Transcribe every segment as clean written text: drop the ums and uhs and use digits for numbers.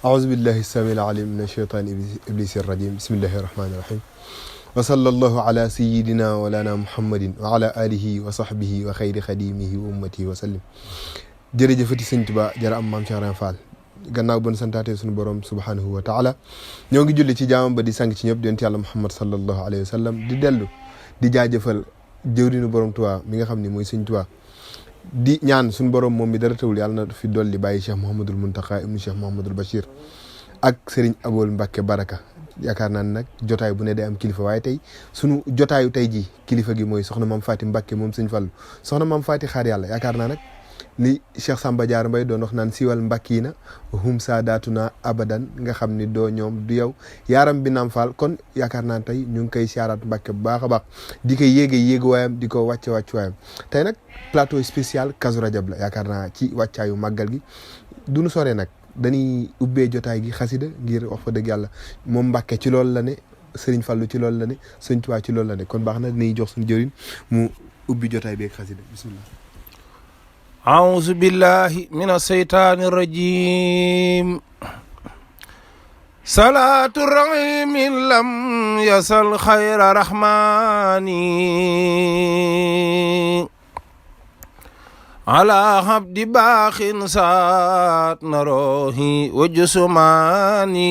أعوذ بالله السميع العليم من الشيطان إبليس الرجيم بسم الله الرحمن الرحيم وصلى الله على سيدنا ولانا محمد وعلى آله وصحبه وخير خديمه وأمته وسلم jërëjëfati sëñ Tuubaa jërë am maam Cheikh Ibra Fall gannaaw bon santaate suñu borom subhanahu wa taala ñoo ngi julli ci jaamam ba di sang ci ñëpp di yonent yàlla Muhammad sallallahu alayhi wa sallam di dellu di jaajëfal jëwriñu borom Tuubaa mi nga xam ne mooy sëñ Tuubaa di ñaan suñu borom moom mi dara tawul yàlla na fi dolli bàyyi Cheikh Mouhamadul Mountakha ibnu Cheikh Mouhamadul Bachir ak Serigne Aboul Mbacké Baraka yaakaar naa ne nag jotaay bu ne day am kilifa waaye tey sunu jotaayu tey jii kilifa gi mooy soxna Mame Faty Mbacké moom sëñ Fallu soxna Mame Faty xaar yàlla yaakaar naa nag li Cheikh Samba Diarra Mbaye doon wax naan siwal mbakki na hum saadaatuna abadan nga xam ni doo ñoom du yow yaaram bi naam faal kon yaakaar naa tey ñu ngi koy siyaaraat Mbacké bu baax a baax di ko yéegu waayam di ko wàcce waayam tey nag plateau spécial Kazu Rajab la yaakaar naa ci wàccaayu màggal gi du nu sore nag dañuy ubbee jotaay gi xasida ngir wax fa dëgg yàlla moom Mbacké ci loolu la ne Serigne Fallou ci loolu la ne Sëñ Tuubaa ci loolu la ne kon baax na dinañ jox suñu jëriñ mu ubbi jotaay beeg xasida bismillah. أعوذ بالله من الشيطان الرجيم صلاة الرحيم لم يصل خير رحماني على عبد باخ سات نروه وجسماني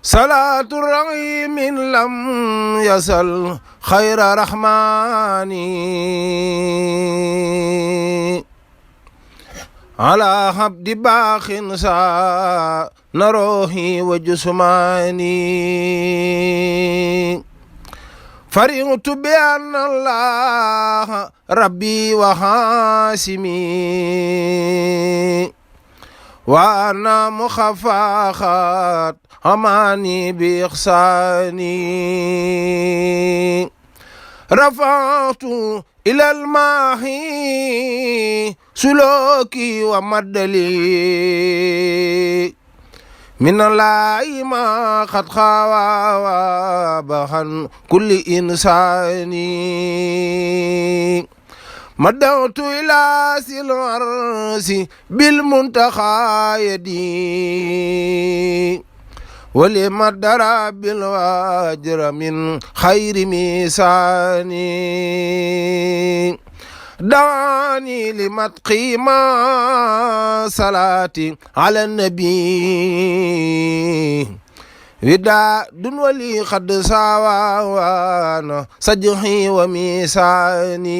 صلاة الرحيم لم يصل خير رحماني على عبد باخ سا نروه وجسماني فرغت بأن الله ربي وحاسمي وأنا مخفاخات أماني بإحساني رفعت إلى الماحي سلوكي ومدلي من الله ما قد خاوى بخن كل إنساني مدعوت إلى سلعرس بالمنتخى يدي ولما درى بالواجر من خير ميساني دعاني لمتقي ما صلاتي على النبي وداد ولي قد ساوى وانا سجحي وميساني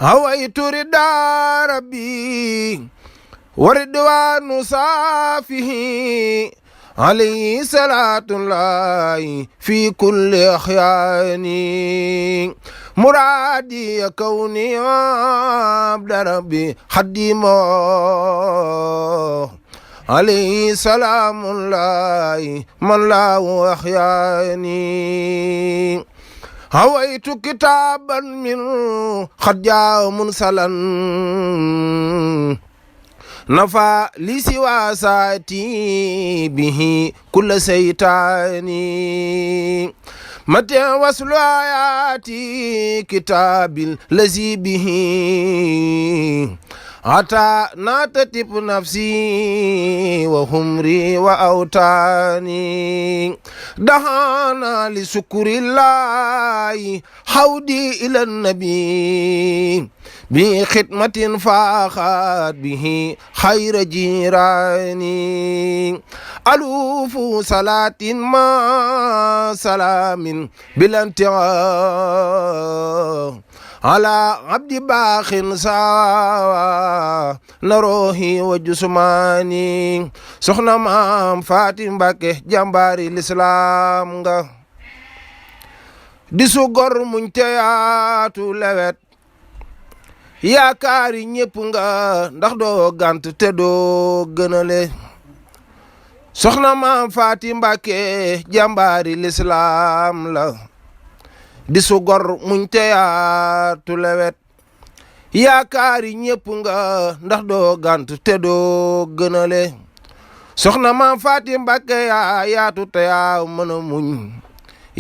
هويت رضا ربي وردوان صافه عليه صلاة الله في كل أحياني مرادي كوني عبد ربي خديمه عليه سلام الله من لا أحياني هويت كتابا من قد جاء منسلا نفع لسوى ساتي به كل سيطاني متى وصل آياتي كتاب الذي به حتى ناتتب نفسي وهمري وأوتاني دهانا لسكر الله حودي إلى النبي بخدمة فاخت به خير جيراني ألوف صلاة ما سلام بلا انتهاء على عبد باخ ساوى نروه وجسماني سخنا Mame Faty Mbacké jàmbaari l'islam nga di su gor muñ teyaatu lewet yaakaari ñépp nga ndax doo gant te doo gënale soxna Mame Faty Mbacké jàmbaari l'islam la di su gor muñ teyaatu lewet yaakaari ñépp nga ndax doo gant te doo gënale soxna Mame Faty Mbacké yaa yaatu te yaa mën a muñ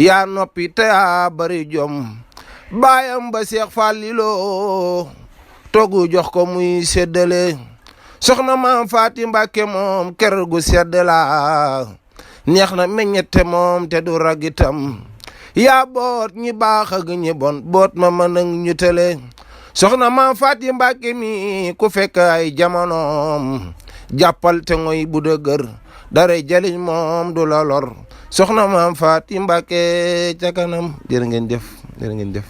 yaa noppi te yaa bari jom baayam ba Seex Fàllilu toggu jox ko muy séddale soxna maam Faati Mbàkke moom kër gu sedd la neex na meññete moom te du ragitam yaa boot ñi baax ak ñi bon boot ma mën ak ñu tële soxna maam Faati Mbàkke mi ku fekk ay jamonoom jàppal te ngoy bu dëgër dara jaliñ moom du la lor soxna maam Faati Mbàkke ca kanam jërë ngeen jëf jërë ngeen jëf.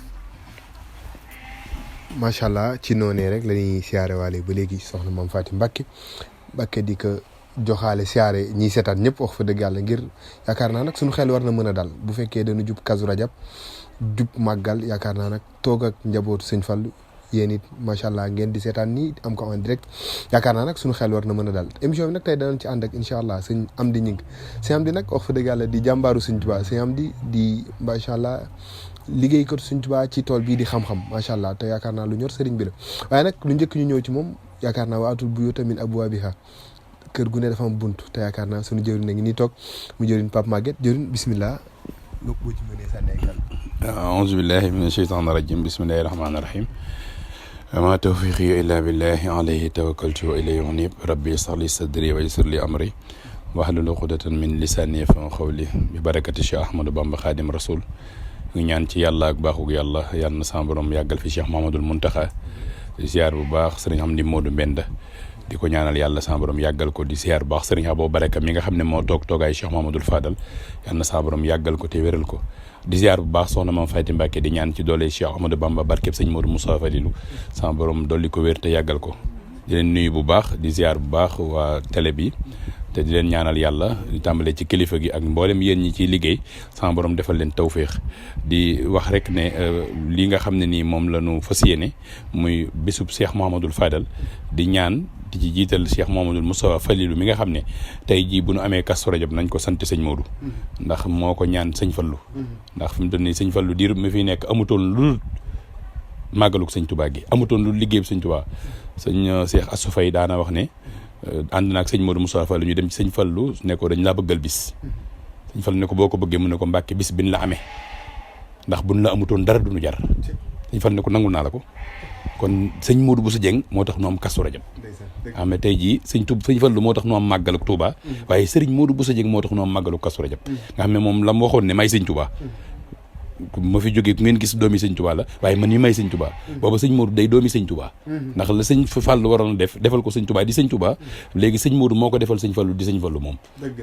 macha allah ci noonee rek la ñuy siyaare waale ba léegi soxna maam Faati Mbàkke di ko joxaale siyaare ñiy seetaan ñëpp wax fa dëgg yàlla ngir yaakaar naa nag suñu xel war na mën a dal bu fekkee dañu jub Kazu Rajab jub màggal yaakaar naa nag toog ak njabootu sëñ Fallu yéen it macha allah ngeen di seetaan nii am ko en direct yaakaar naa nag suñu xel war na mën a dal émission bi nag tey danañ ci ànd ak incha allah sëñ Amdi Ñing sëñ Amdi nag wax fa dëgg yàlla di jàmbaaru sëñ Tuubaa sëñ Amdi di macha allah liggéey ko sëñ Tuubaa ci tool bii di xam-xam macha allah te yaakaar naa lu ñor sëriñ bi la waaye nag lu njëkk ñu ñëw ci moom yaakaar naa waatul bu yoo tamit abwaabiha kër gu ne dafa am bunt te yaakaar naa suñu jëriñ na ngi nii toog mu jëriñ Pape Maguette jëriñ bismillah loo boo ci mënee sànni ay kàddu. aouzu billahi mina sheytaani rajim bismillahi rahmaani rahim ma tawfiqi illa billahi alayhi tawakkaltu wa ilayhi unib rabbi ishrah li sadri wa yassir li amri wahlul uqdatan min lisani yafqahu qawli bi barakati Cheikh Ahmadou Bamba Khadim Rasoul ñu ñaan ci yàlla ak baaxug yàlla yàlla na sama borom yàggal fi Cheikh Mahamadul Muntaxa ziar bu baax sëriñ Amdi Modou Mbenda di ko ñaanal yàlla sama borom yàggal ko di ziar bu baax sëriñ Abo Baraka mi nga xam ne moo toog toogaay Cheikh Mahamadul Fadal yàlla na sama borom yàggal ko te wéral ko di ziar bu baax soxna Maam Faati Mbàkke di ñaan ci doole Cheikh Ahmadou Bamba barkeb sëñ Modou Moussa Falilu sama borom dolli ko wér te yàggal ko di leen nuyu bu baax di ziar bu baax waa télé bi te di leen ñaanal yàlla di tàmbalee ci kilifa gi ak mboolem yéen ñi ciy liggéey sama borom defal leen tawféex di wax rek ne li nga xam ne nii moom la ñu fas yéene muy bésub Cheikh Mouhamadoul Fadal di ñaan di ci jiital Cheikh Mouhamadoul Moustapha Falilou mi nga xam ne tey jii bu nu amee Kazu Rajab nañ ko sant sëñ Modou ndax moo ko ñaan sëñ Fallu ndax fi mu toll nii sëñ Fallu diir mi fi nekk amutoon lu màggaluk sëñ Touba gi amutoon lu liggéey sëñ Touba sëñ Cheikh Assou Faye daana wax ne ànd naag sëñ Modou Moussa Fall ñu dem ci sëñ Fallu ne ko dañ laa bëggal bis sëñ Fallu ne ko boo ko bëggee mu ne ko Mbàkke bis bin la amee ndax buñ la amutoon dara duñu jar sëñ Fallu ne ko nangul naa la ko kon sëñ Modou Bousso Dieng moo tax nu am Kazu Rajab mais tey jii sëñ Fallu moo tax nu am màggalu Touba waaye sëriñ Modou Bousso Dieng moo tax nu am màggalu Kazu Rajab nga xam ne moom la mu waxoon ne may sëñ Touba ma fi jógee ku ngeen gis doomi sëñ Touba la waaye man yi may sëñ Touba booba sëñ Modou day doomi sëñ Touba ndax la sëñ Fallu waroon defal ko sëñ Touba di sëñ Touba léegi sëñ Modou moo ko defal sëñ Fallu di sëñ Fallu moom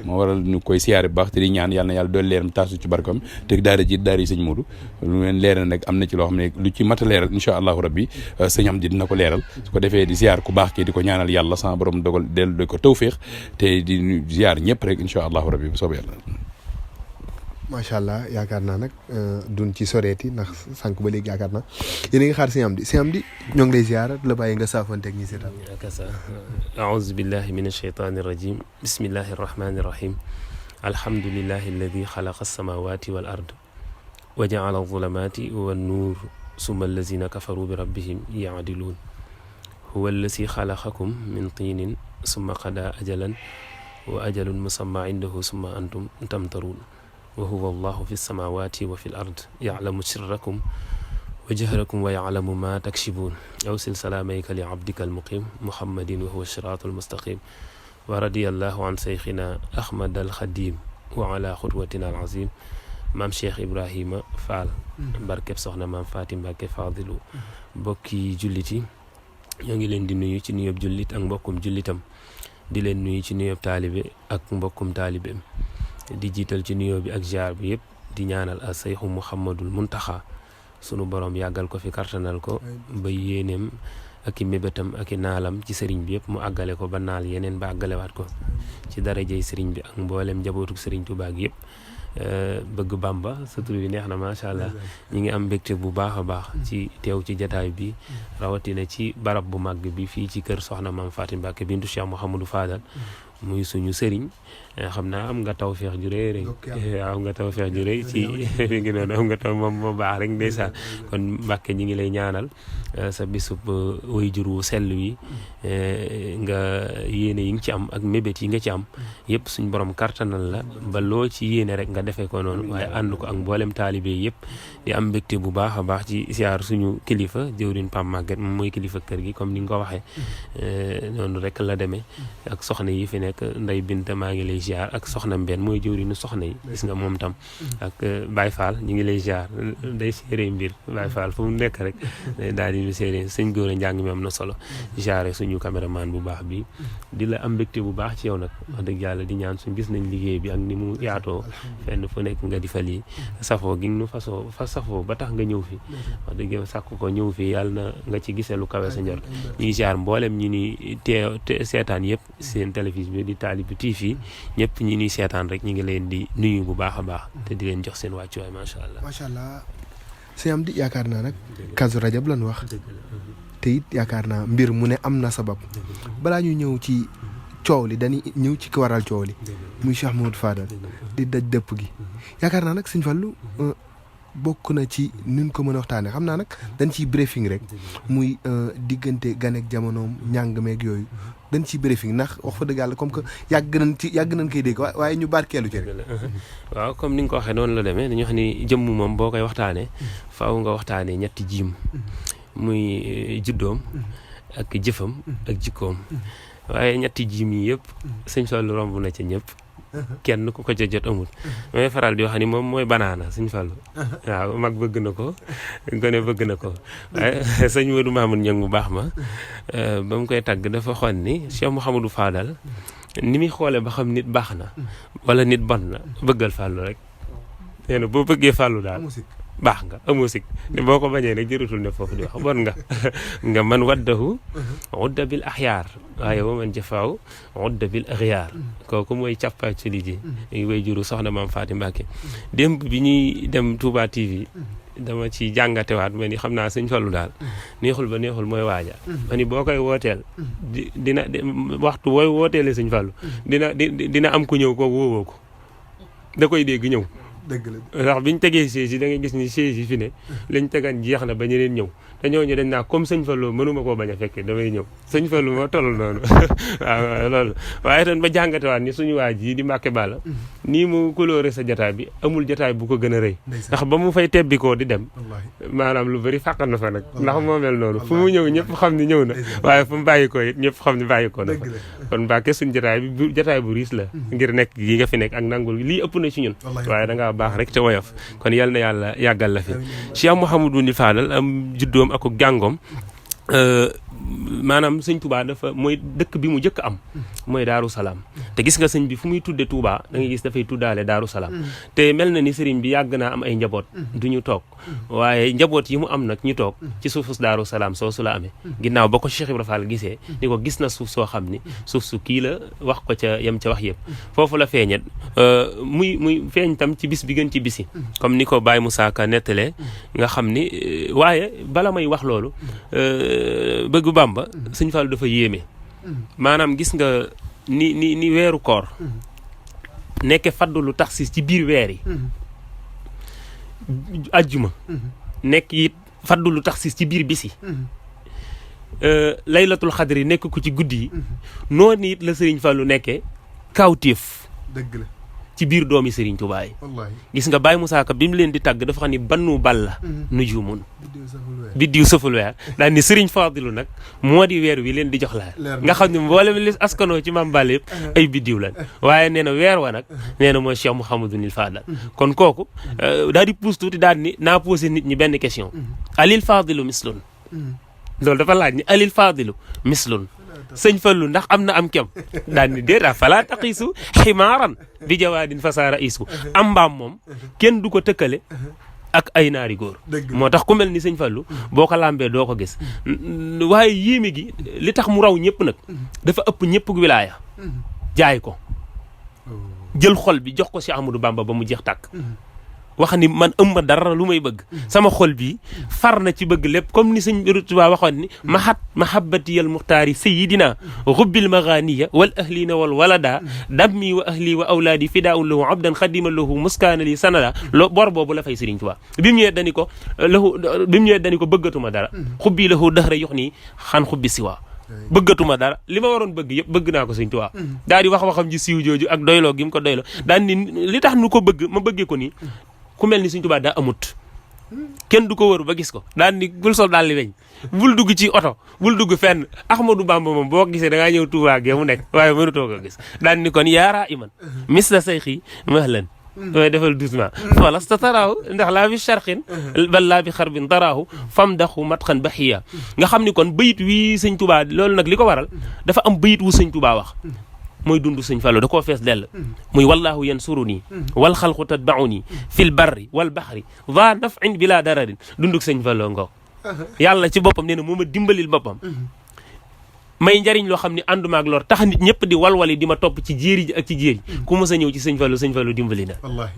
moo waral ñu koy siyaare bu baax te di ñaan yàlla na yàlla dool leeram taasu ci barkam te daara ji daara yi sëñ Modou lu leen leeral nag am na ci loo xam ne lu ci mat a leeral incha allahu rabbi sëñ am di dina ko leeral su ko defee di siyaar ku baax ki di ko ñaanal yàlla sama borom dogal dellu ko tawféex te di siyaar ñëpp rek incha allahu rabbi bu soobee yàlla macha allah yaakaar naa nag duñ ci soreeti ndax sànq ba léegi yaakaar naa yéen a ngi xaar sëñ Amdi ñoo ngi lay ziara la bàyyi nga saafanteeg ñi seetaan akasa aouzu billahi min alsheytani irrajim bismillahi arrahmani irrahim alhamdulillahi alladi xalaqa alsamawati wal ard wa jaala alzulumati wannuur summa allazina kafaru bi rabbihim yaadiluun huwa allazi xalaqakum min tinin summa qada ajalan wa ajalun musamma indahu summa antum tamtaruun wa huwa allahu fi lsamawati wa fi l ard yaclamu sirrakum wa jahrakum wa yaclamu ma takshibuun awsil salaamayka li abdika almuqim muhammadin wa huwa siraatu almustaqim wa radiyallahu an seyxina ahmad alxadim wa ala xutwatina alazim maam cheikh ibrahima fall barkeb soxna maam Faati Mbàkke Faadilu mbokki jullit yi ñoo ngi leen di nuyu ci nuyób jullit ak mbokkum jullitam di leen nuyu ci nuyób taalibe ak mbokkum taalibeem di jiital ci nuyoo bi ak ziar bi yëpp di ñaanal a sayxu Muhammadul Muntaxa sunu borom yàggal ko fi kartanal ko ba yéeneem ak i mébétam ak i naalam ci sëriñ bi yëpp mu àggale ko ba naal yeneen ba àggalewaat ko ci darajey sëriñ bi ak mboolem njabootuk sëriñ Tuubaa gi yëpp bëgg Bamba sa tur bi neex na macha allah ñi ngi am mbégte bu baax a baax ci teew ci jataay bi rawatina ci barab bu màgg bi fii ci kër soxna maam Faati Mbàkke bintu Cheikh Mouhamadou Fadal muy suñu sëriñ xam naa am nga tawfeex ju rëy rëy am nga tawfeex ju rëy ci mi ngi noonu am nga taw moom moo baax rek ndeysaan kon Mbàkke ñi ngi lay ñaanal sa bisub waajur wu sell wi nga yéene yi nga ci am ak mébét yi nga ci am yëpp suñ borom kartanal la ba loo ci yéene rek nga defee ko noonu waaye ànd ko ak mboolem taalibe yëpp di am mbégte bu baax a baax ci siyaar suñu kilifa jëwriñ Pam Maguette moom mooy kilifa kër gi comme ni nga ko waxee noonu rek la demee ak soxna yi fi nekk Ndey Binta maa ngi lay ziar ak soxna Mbenn mooy jëwriñu soxna yi gis nga moom tam ak Baye Fall ñu ngi lay ziar day séeree mbir Baye Fall fu mu nekk rek daal di séeree sëñ góor a njàng mi am na solo ziare suñu caméraman bu baax bi di la am mbégte bu baax ci yow nag wax dëgg yàlla di ñaan suñ gis nañ liggéey bi ak ni mu yaatoo fenn fu nekk nga di fa lii safoo gi nu safoo ba tax nga ñëw fi wax dëgg yow sàkk ko ñëw fi yàlla na nga ci gisee lu kawe sa njort ñu ngi ziar mboolem ñi ni seetaan yëpp seen télévision bi di Talibou TV ñëpp ñi ni seetaan rek ñu ngi leen di nuyu bu baax a baax te di leen jox seen wàccuwaay macha allah. sëñ Amdi yaakaar naa nag Kazu Rajab lan wax te it yaakaar naa mbir mu ne am na sabab balaa ñu ñëw ci coow li dañuy ñëw ci ki waral coow li muy Cheikh Mouhamadou Fadal di daj dëpp gi yaakaar naa nag sëñ Fallu bokk na ci nuñ ko mën a waxtaanee xam naa nag dañ ciy briefing rek muy diggante ganek jamonoom njàng meeg yooyu dañ ciy briefing ndax wax fa dëgg yàlla comme que yàgg nañ koy dégg waaye ñu barkeelu ci rek. waaw comme ni nga ko waxee noonu la demee dañuy wax ni jëmm moom boo koy waxtaanee faaw nga waxtaanee ñetti jiim muy juddoom ak jëfam ak jikkoom waaye ñetti jiim yi yëpp sëñ Fallu romb na ca ñëpp. kenn ku ko ca jot amul may faral di wax ni moom mooy banaana sëñ Fallu waaw mag bëgg na ko gone bëgg na ko waaye sëñ Modou Mamoun Niang bu baax ma ba mu koy tagg dafa xoon ni Cheikh Mouhamadou Fadal ni muy xoole ba xam nit baax na wala nit bon na bëggal Fallu rek nee na boo bëggee Fallu daal baax nga amoo sik ne boo ko bañee nag jërutul ne foofu di wax bon nga man waddahu udda bil axyaar waaye wa man jafaaw udda bil axyaar kooku mooy càppaat ci li ji way juru soxna maam Faati Mbàkke démb bi ñuy dem Touba TV dama ci jàngatewaat ma ni xam naa sëñ Fallu daal neexul ba neexul mooy waaja ma ni boo koy wooteel dina waxtu booy wooteele sëñ Fallu dina am ku ñëw ko woowoo ko da koy dégg ñëw dëgg la ndax biñ tegee siège yi da ngay gis ni siège yi fi ne lañ tegan jeex na ba ñeneen ñëw te ñooñu dañ naa comme sëñ Fallu mënuma koo bañ a fekkee damay ñëw sëñ Fallu moo toll noonu waaw loolu waaye tan ba jàngatewaat ni suñu waa ji di Mbàkke Balla nii mu coloré sa jataay bi amul jataay bu ko gën a rëy ndax ba mu fay tebbikoo di dem maanaam lu bëri fàqal na fa nag ndax moo mel noonu fu mu ñëw ñëpp xam ni ñëw na waaye fu mu bàyyi ko it ñëpp xam ni bàyyi ko na fa kon Mbàkke suñu jataay bi jataay bu riis la ngir nekk gi nga fi nekk ak nangul lii ëpp na ci ñun waaye da ngaa baax rek te woyof kon yal na yàlla yàggal la fi Cheikh Mouhamadou Fadal am juddoom ak jàngoom maanaam sëñ Touba dafa mooy dëkk bi mu njëkk am mooy Daaru Salaam te gis nga sëñ bi fu muy tudde Touba da ngay gis dafay tuddaale Daaru Salaam te mel na ni sëriñ bi yàgg naa am ay njaboot du ñu toog waaye njaboot yi mu am nag ñu toog ci suufu Daaru Salaam soosu la amee ginnaaw ba ko Cheikh Ibra Fall gisee ni ko gis na suuf soo xam ni suuf su kii la wax ko ca yem ca wax yëpp foofu la feeñet muy feeñ tam ci bis bi gën ci bisi comme ni ko Baye Moussa Ka nettalee nga xam ni waaye bala may wax loolu bëggu Bàmba sëñ Fallu dafa yéeme maanaam gis nga ni weeru koor nekke faddu lu tax si ci biir weer yi ajjuma nekk it faddu lu tax si ci biir bis yi laylatul xadri nekk ko ci guddi yi noonu it la sëriñ Fallu nekkee kawtéef dëgg la ci biir doomi Serigne Touba yi gis nga Baye Moussa Ka bi mu leen di tàgg dafa xam ni bannu balla nujumun biddiw sëful weer daal ni Serigne Fadilu nag moo di weer wi leen di jox laa nga xam ne mboolem li askanoo ci Mame Balla yëpp ay biddiw lan waaye nee na weer wa nag nee na mooy Cheikh Mouhamadou Fadal kon kooku daal di puus tuuti daal ni naa posé nit ñi benn question alil Fadilu mislun loolu dafa laaj ni alil Fadilu mislun sëñ Fallu ndax am na am kem daan ni déeta fala taqiisu ximaaran bi jawaadin fasaara isu am mbaam moom kenn du ko tëkkale ak ay naari góor moo tax ku mel ni sëñ Fallu boo ko làmbee doo ko gis waaye yéeme gi li tax mu raw ñëpp nag dafa ëpp ñëpp wilaaya jaay ko jël xol bi jox ko si Ahmadou Bamba ba mu jeex tàkk wax ni man ëmma dara lu may bëgg sama xol bi far na ci bëgg lépp comme ni sëñ Tuubaa waxoon ni mahabbatiyal muxtaari sayidina xubbil maganiya wal ahlina wal walada dammi wa ahli wa awlaadi fidaun lahu abdan xadima lahu muskaana li sanada bor boobu la fay sëriñ Tuubaa bi mu ñëwee dani ko bëggatuma dara xubbi lahu dahra yox nii xan xubbi siwa bëggatuma dara li ma waroon bëgg yëpp bëgg naa ko sëñ Tuubaa daal di waxam ji siiw jooju ak doyloo gi mu ko doyloo daal ni li tax nu ko bëgg ma bëggee ko nii ku mel ni sëñ Tuubaa daa amut kenn du ko wër ba gis ko daal ni bul sol daal li weñ bul dugg ci oto bul dugg fenn Ahmadou Bamba moom boo gisee da ngaa ñëw Tuubaa gi mu nekk waaye mënutoo ko gis daal ni kon yaaraa iman mis la sayxi mahlan waaye defal doucement falasta taraahu ndax laa bi charqin bal laa bi xarbin taraahu fam daxu matxan baxiya nga xam ni kon bayit wi sëñ Tuubaa loolu nag li ko waral dafa am bayit wu sëñ Tuubaa wax mooy dund sëñ Fallu da koo fees dell muy wallahu yansuruni wal xalqu tatbauni fil barri wal baxri va nafin bila dararin dunduk sëñ Fallu ngoo yàlla ci boppam nee na moo ma dimbalil boppam may njariñ loo xam ne ànduma ak lor tax nit ñëpp di walwali di ma topp ci jéeri ji ak ci jéeri ku mës a ñëw ci sëñ Fallu dimbali na wallaahi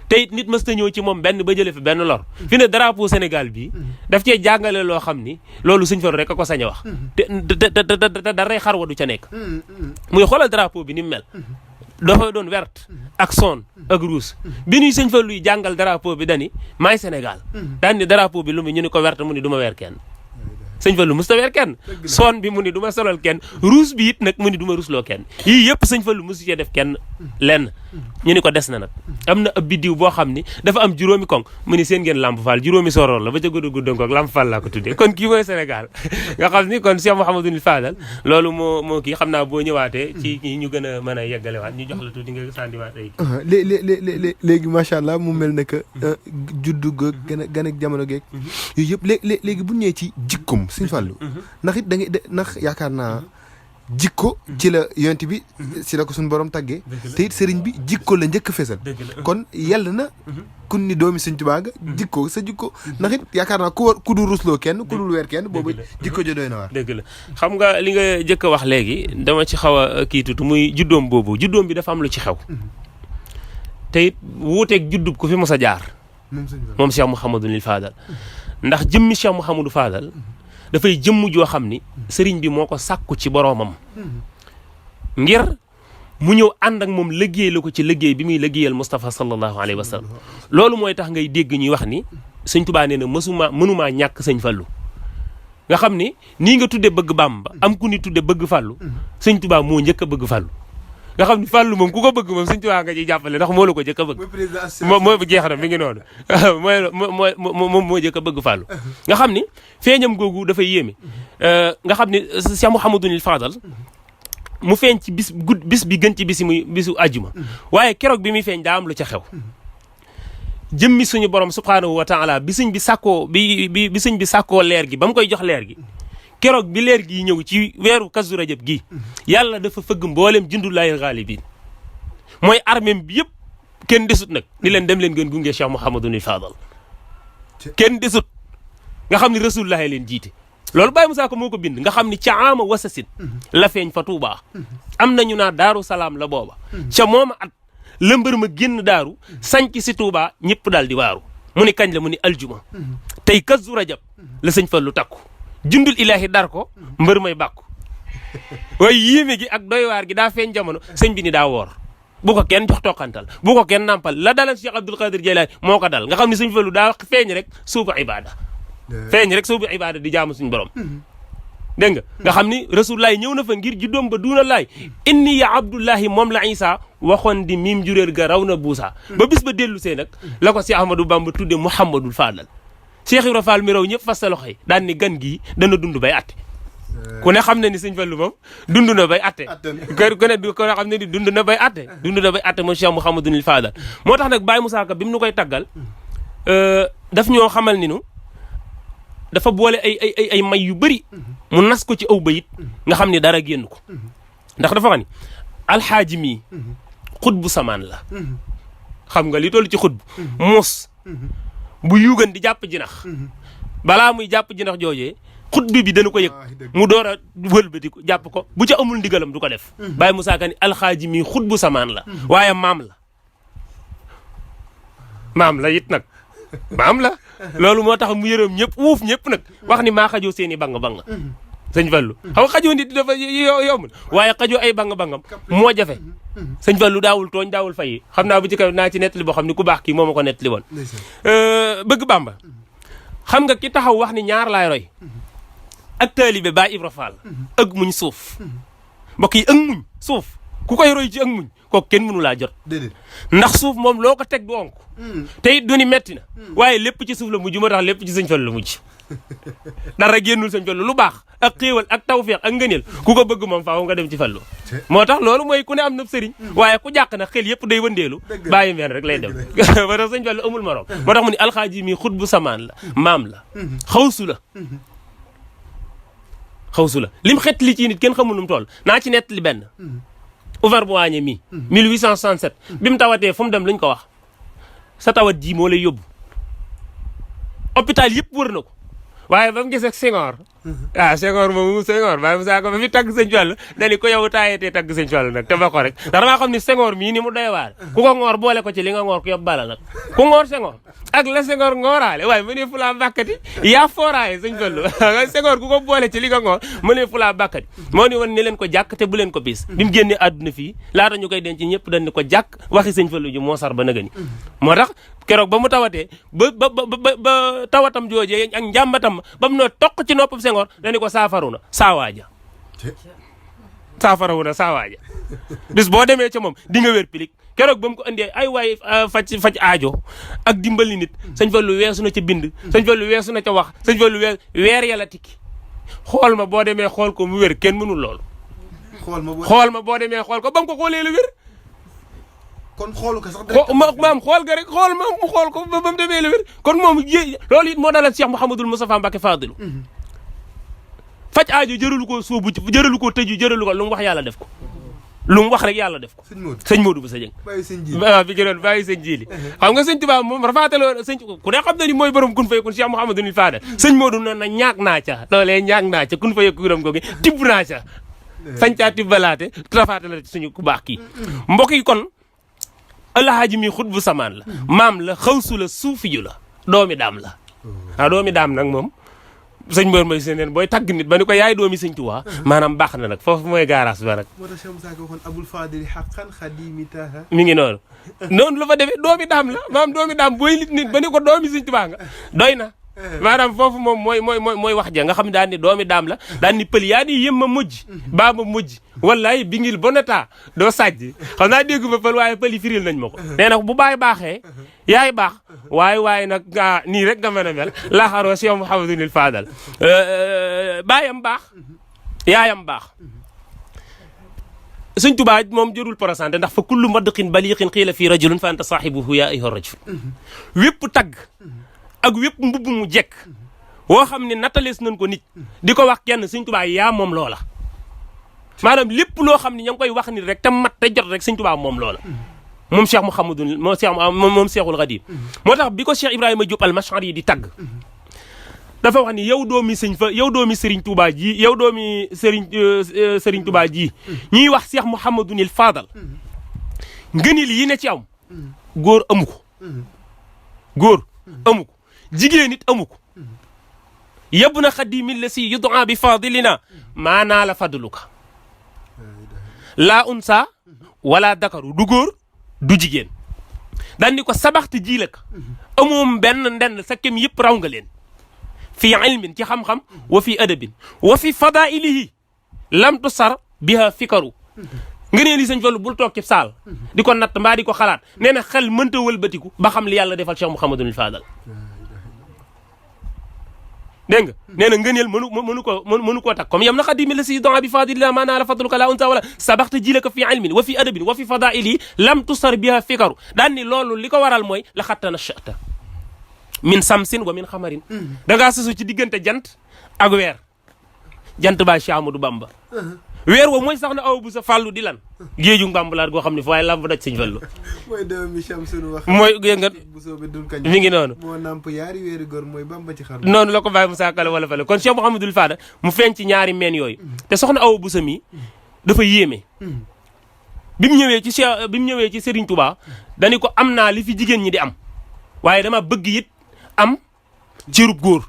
te it nit mës ta ñëw ci moom benn ba jële fi benn lor fi ne drapeau Sénégal bi daf cee jàngale loo xam ni loolu sëñ Fallu rek a ko sañ a wax te daray xarwa du ca nekk muy xoolal drapeau bi ni mu mel dafa doon verte ak son ak rouge bi ñuy sëñ Fallu yi jàngal drapeau bi dani maay Sénégal daan ni drapeau bi lu mu ñu ni ko verte mu ni du ma weer kenn sëñ Fallu musta weer kenn son bi mu ni du ma solal kenn rouge bi it nag mu ni du ma rusloo kenn yii yëpp sëñ Fallu musu cee def kenn lenn ñu ni ko des na nag am na ab biddiw boo xam ni dafa am juróomi koŋ mu ni seen ngeen Lamp Fall juróomi soroor la ba ca gudd ko Lamp Fall laa ko tuddee kon kii mooy Sénégal nga xam ni kon Cheikh Mouhamadoul Fadal loolu moo kii xam naa boo ñëwaatee ci ñu gën a mën a yeggalewaat ñu jox la tuuti nga sandiwaat ay léegi macha allah mu mel ne que juddu ga gën a jamono geeg yooyu yëpp léegi bu ñëwee ci jikkoom sëñ Fallu ndax it da ngay ndax yaakaar naa jikko ci la yonent bi si la ko suñu borom tàggee te it sëriñ bi jikko la njëkk fesal kon yàlla na kun ni doomi sëñ Tuubaa nga jikko sa jikko ndax it yaakaar naa ku dul rusloo kenn ku dul weer kenn boobu jikko jo doy na waar dëgg la xam nga li nga jëkk a wax léegi dama ci xaw a kii tuuti muy juddoom boobu juddoom bi dafa am lu ci xew te it wuuteeg juddub ku fi mos a jaar moom Cheikh Mouhamadoul Fadal ndax jëmmi Cheikh Mouhamadou Fadal dafay jëmm joo xam ni sëriñ bi moo ko sàkku ci boroomam ngir mu ñëw ànd ak moom liggéey la ko ci liggéey bi muy liggéeyal Moustapha sallallahu alayhi wa sallam loolu mooy tax ngay dégg ñuy wax ni sëñ Tuubaa nee na mënumaa ñàkk sëñ Fallu nga xam ni nii nga tudde bëgg Bàmba am ku ni tudde bëgg Fallu sëñ Tuubaa moo njëkk a bëgg Fallu nga xam ni Fallu moom ku ko bëgg moom sëñ Tuubaa nga ciy jàppale ndax moo la ko jëkk a bëgg moo jeex na mi ngi noonu moom moo jëkk a bëgg Fallu nga xam ni feeñam googu dafay yéeme nga xam ni Cheikh Mouhamadoul Fadal mu feeñ ci bis bi gën ci bisi muy bisu àjjuma waaye keroog bi muy feeñ daa am lu ca xew jëmmi suñu borom subhaanahu wa taala bi sëñ bi sàkkoo leer gi ba mu koy jox leer gi keroog bi leer gi ñëw ci weeru Kazu Rajab gi yàlla dafa fëgg mboolem jundullaahil ghaalibiin mooy armée bi yëpp kenn desut nag ni leen dem leen gën gunge Cheikh Mouhamadoul Fadal kenn desut nga xam ni rasulullahi leen jiite loolu Baye Moussa ko moo ko bind nga xam ni ca ama wasasin la feeñ fa Tuubaa am nañu naa Daaru Salaam la booba ca mooma at la mbër ma génn daaru sanc si Tuubaa ñëpp daal di waaru mu ni kañ la mu ni aljuma tey Kazu Rajab la sëñ Fallu takku jundul ilaahi dar ko mbër may bàkku waaye yéeme gi ak doywaar gi daa feeñ jamono sëñ bi ni daa woor bu ko kenn jox toqantal bu ko kenn nampal la dalal Cheikh Abdoul Qadir Jeylaani moo ko dal nga xam ne sëñ Fallu daa feeñ rek suubu ibaada di jaamu suñu borom dégg nga xam ni rasulullahi ñëw na fa ngir juddoom ba duuna laay inni ya abdullahi moom la Isa waxoon di miim juréer ga raw na buusa ba bis ba dellu see nag la ko si Ahmadou Bamba tudde Mouhamadoul Fadal Cheikh Ibra Fall mi raw ñëpp fas sa loxo yi daan ni gan gii dana dund bay atte ku ne xam ne ni sëñ Fallu moom dund na bay atte ku ne xam ne ni dund na bay atte moom Cheikh Mouhamadoul Fadal moo tax nag Baye Moussa Ka bi mu nu koy taggal daf ñoo xamal ni nu dafa boole ay may yu bëri mu nas ko ci aw bayit nga xam ni dara génn ko ndax dafa xam ni alxaaji mii xutbu samaan la xam nga li toll ci xutbu muus bu yuugan di jàpp jinax balaa muy jàpp jinax joojee xutbi bi dana ko yëg mu door a wëlbati ko jàpp ko bu ca amul ndigalam du ko def Baye Moussa Ka ni alxaaji mii xutbu samaan la waaye maam la maam la it nag maam la loolu moo tax mu yërëm ñëpp wuuf ñëpp nag wax ni maa xajoo seen i bang-bang sëñ Fallu xam nga xajoo nit dafa yomb waaye xajoo ay bang-bangam moo jafe sëñ Fallu daawul tooñ daawul fay xam naa bu ci kaw naa ci nettali boo xam ni ku baax kii moo ma ko nettali woon bëgg Bàmba xam nga ki taxaw wax ni ñaar laay roy ak taalibe Baay Ibra Fall ak muñ suuf mbokk yi ak muñ suuf ku koy roy ci ak muñ kooku kenn mënu laa jot ndax suuf moom loo ko teg du onk te it du ni metti na waaye lépp ci suuf la mujj moo tax lépp ci sëñ Fallu la mujj dara génnul sëñ Fallu lu baax ak xéewal ak tawfeex ak ngëneel ku ko bëgg moom faaw nga dem ci Fallu moo tax loolu mooy ku ne am na sëriñ waaye ku jàq na xel yëpp day wëndeelu bàyyi meen rek lay dem moo tax sëñ Fallu amul morom moo tax mu ni alxaaji mi xut bu samaan la maam la xawsu la lim xet li ci nit kenn xamul nu mu toll naa ci nett li benn Oumar bu waañe mi 1867 bi mu tawatee fu mu dem luñ ko wax sa tawat ji moo lay yóbbu hôpital yëpp wër na ko waaye ba mu gisee Senghor Senghor bàyyi mu saa ko ba fi tagg sëñ Fallu dani ko yow taayetee tagg sëñ Fallu nag te ba ko rek ndax damaa xam ni Senghor mii ni mu doy waar ku ko ngoor boole ko ci li nga ngoor ku yóbbu bala nag ku ngoor Senghor ak la Senghor ngooraale waaye mu ne fu laa bàkkati yaa fooraaye sëñ Fallu Senghor ku ko boole ci li nga ngoor mu ne fu laa bàkkati moo ni woon ne leen ko jàkk te bu leen ko bis bi mu génnee àdduna fii laata ñu koy denc ñëpp dañ ni ko jàkk waxi sëñ Fallu ji moo sar ba nëgëni moo tax keroog ba mu tawatee ba tawatam joojee ak njàmbatam ba mu noo toq ci noppam Senghor dañu ko saafaru na saawaaja bis boo demee ca moom di nga wér pilik keroog ba mu ko indee ay waay faj aajo ak dimbali nit sëñ Fallu weesu na ca bind sëñ Fallu weesu na ca wax sëñ Fallu weer yàlla tikki xool ma boo demee xool ko mu wér kenn mënul loolu xool ma boo demee xool ko ba mu ko xoolee la wér kon xoolu ko sax maam xool ga rek xool ma mu xool ko ba mu demee la wér kon moom loolu it moo dalal Cheikh Mouhamadul Moustapha Mbacké Fadilu faj aajo jëralu ko sóobu jëralu ko tëju jëralu ko lu mu wax yàlla def ko lu mu wax rek yàlla def ko sëñ Modou bu sa jëng waaw bi gënoon bàyyi sëñ Jili xam nga sëñ Tuubaa moom rafaataloo sëñ ku ne xam na ni mooy borom kun fay kun Cheikh Mouhamadul Fadal sëñ Modou noonu na ñaag naa ca loolee ñaag naa ca kun fay kuram googi tibb naa ca sañ caa tibbalaate rafaatala suñu ku baax kii mbokk yi kon alhaaji mi xut bu samaan la maam la xawsu la suufiyu la doomi daam la doomi daam nag moom sëñ Mor Mbaye Sène booy tagg nit ba ni ko yaay doomi sëñ Tuubaa maanaam baax na nag foofu mooy gaaraas ba nag moo tax Cheikh Moussa Ka waxoon abul fadili xaqan xadimi taha mi ngi noonu la fa defee doomi daam la maam doomi daam booy nit ba ni ko doomi sëñ Tuubaa nga doy na maanaam foofu moom mooy wax ja nga xam ne daan ni doomi daam la daan ni pël yaa ni yëm ma mujj baa ma mujj wallaay bi ngil bonata doo sàjj xam naa dégg ba pël waaye pël yi firil nañ ma ko nee na bu baay baaxee yaay baax waaye nag nii rek nga mën a mel laaxaroo Cheikh Mouhamadul Fadal baayam baax yaayam baax sëñ Tuubaa moom jërul porosante ndax fa kullu madqin baliqin qiila fii rajulun fa anta saahibuhu yaa ayyuha rajul wépp tagg ak wépp mbubb mu jekk woo xam ne nattalees nañ ko nit di ko wax kenn sëñ Tuubaa yaa moom loola maanaam lépp loo xam ne ña ngi koy wax nit rek te mat te jot rek sëñ Tuubaa moom loola moom Cheikh Mouhamadou moom Cheikhul Khadim moo tax bi ko Cheikh Ibrahima Diop al-Mash'ari yi di tagg dafa wax ni yow doomi Serigne Touba ji yow doomi Serigne Touba ji ñuy wax Cheikh Mouhamadou Fadal ngëneel yi ne ci am góor amu ko jigéen it amu ko yabna xadimi la si yudaa bi fadilina maanaa la fadluka laa unsa wala dakaru du góor du jigéen daan ni ko sabaxte ji la ka amoom benn ndend sa kem yëpp raw nga leen fi ilmin ci xam-xam wa fi adabin wa fi fadailihi lam tusar biha fikaru nga nee li sëñ Fallu bul toog ci saal di ko natt mbaa di ko xalaat nee na xel mënta wëlbatiku ba xam li yàlla defal Cheikh Mouhamadul Fadal dégg nga nee na ngëneel mënu koo takk comme yam na xadimi la si don bi fadilillah maanaa la fadluka la unsa wala sabaxta jilaka fi ilmin wa fi adabin wa fi fadaili lam tusar biha fikaru daan ni loolu li ko waral mooy la xattana chata min samsin wa min xamarin da ngaa sosu ci diggante jant ak weer jant baa Cheikh Amadou Bamba weer woo mooy sax na aw bu sa fàllu di lan géeju mbambulaat goo xam ne fu waaye lamb daj sëñ Fallu mooy doomi Shamsun wax mooy nga bu soobee dun kañ mi ngi noonu moo namp yaari weeri góor mooy Bamba ci xar noonu la ko bàyyi Moussa Kala wala fale kon Cheikh Mouhamadul Fadal mu feeñ ci ñaari meen yooyu te soxna aw bu sa mi dafa yéeme bi mu ñëwee ci Serigne Touba dañu ko am naa li fi jigéen ñi di am waaye dama bëgg it am cërub góor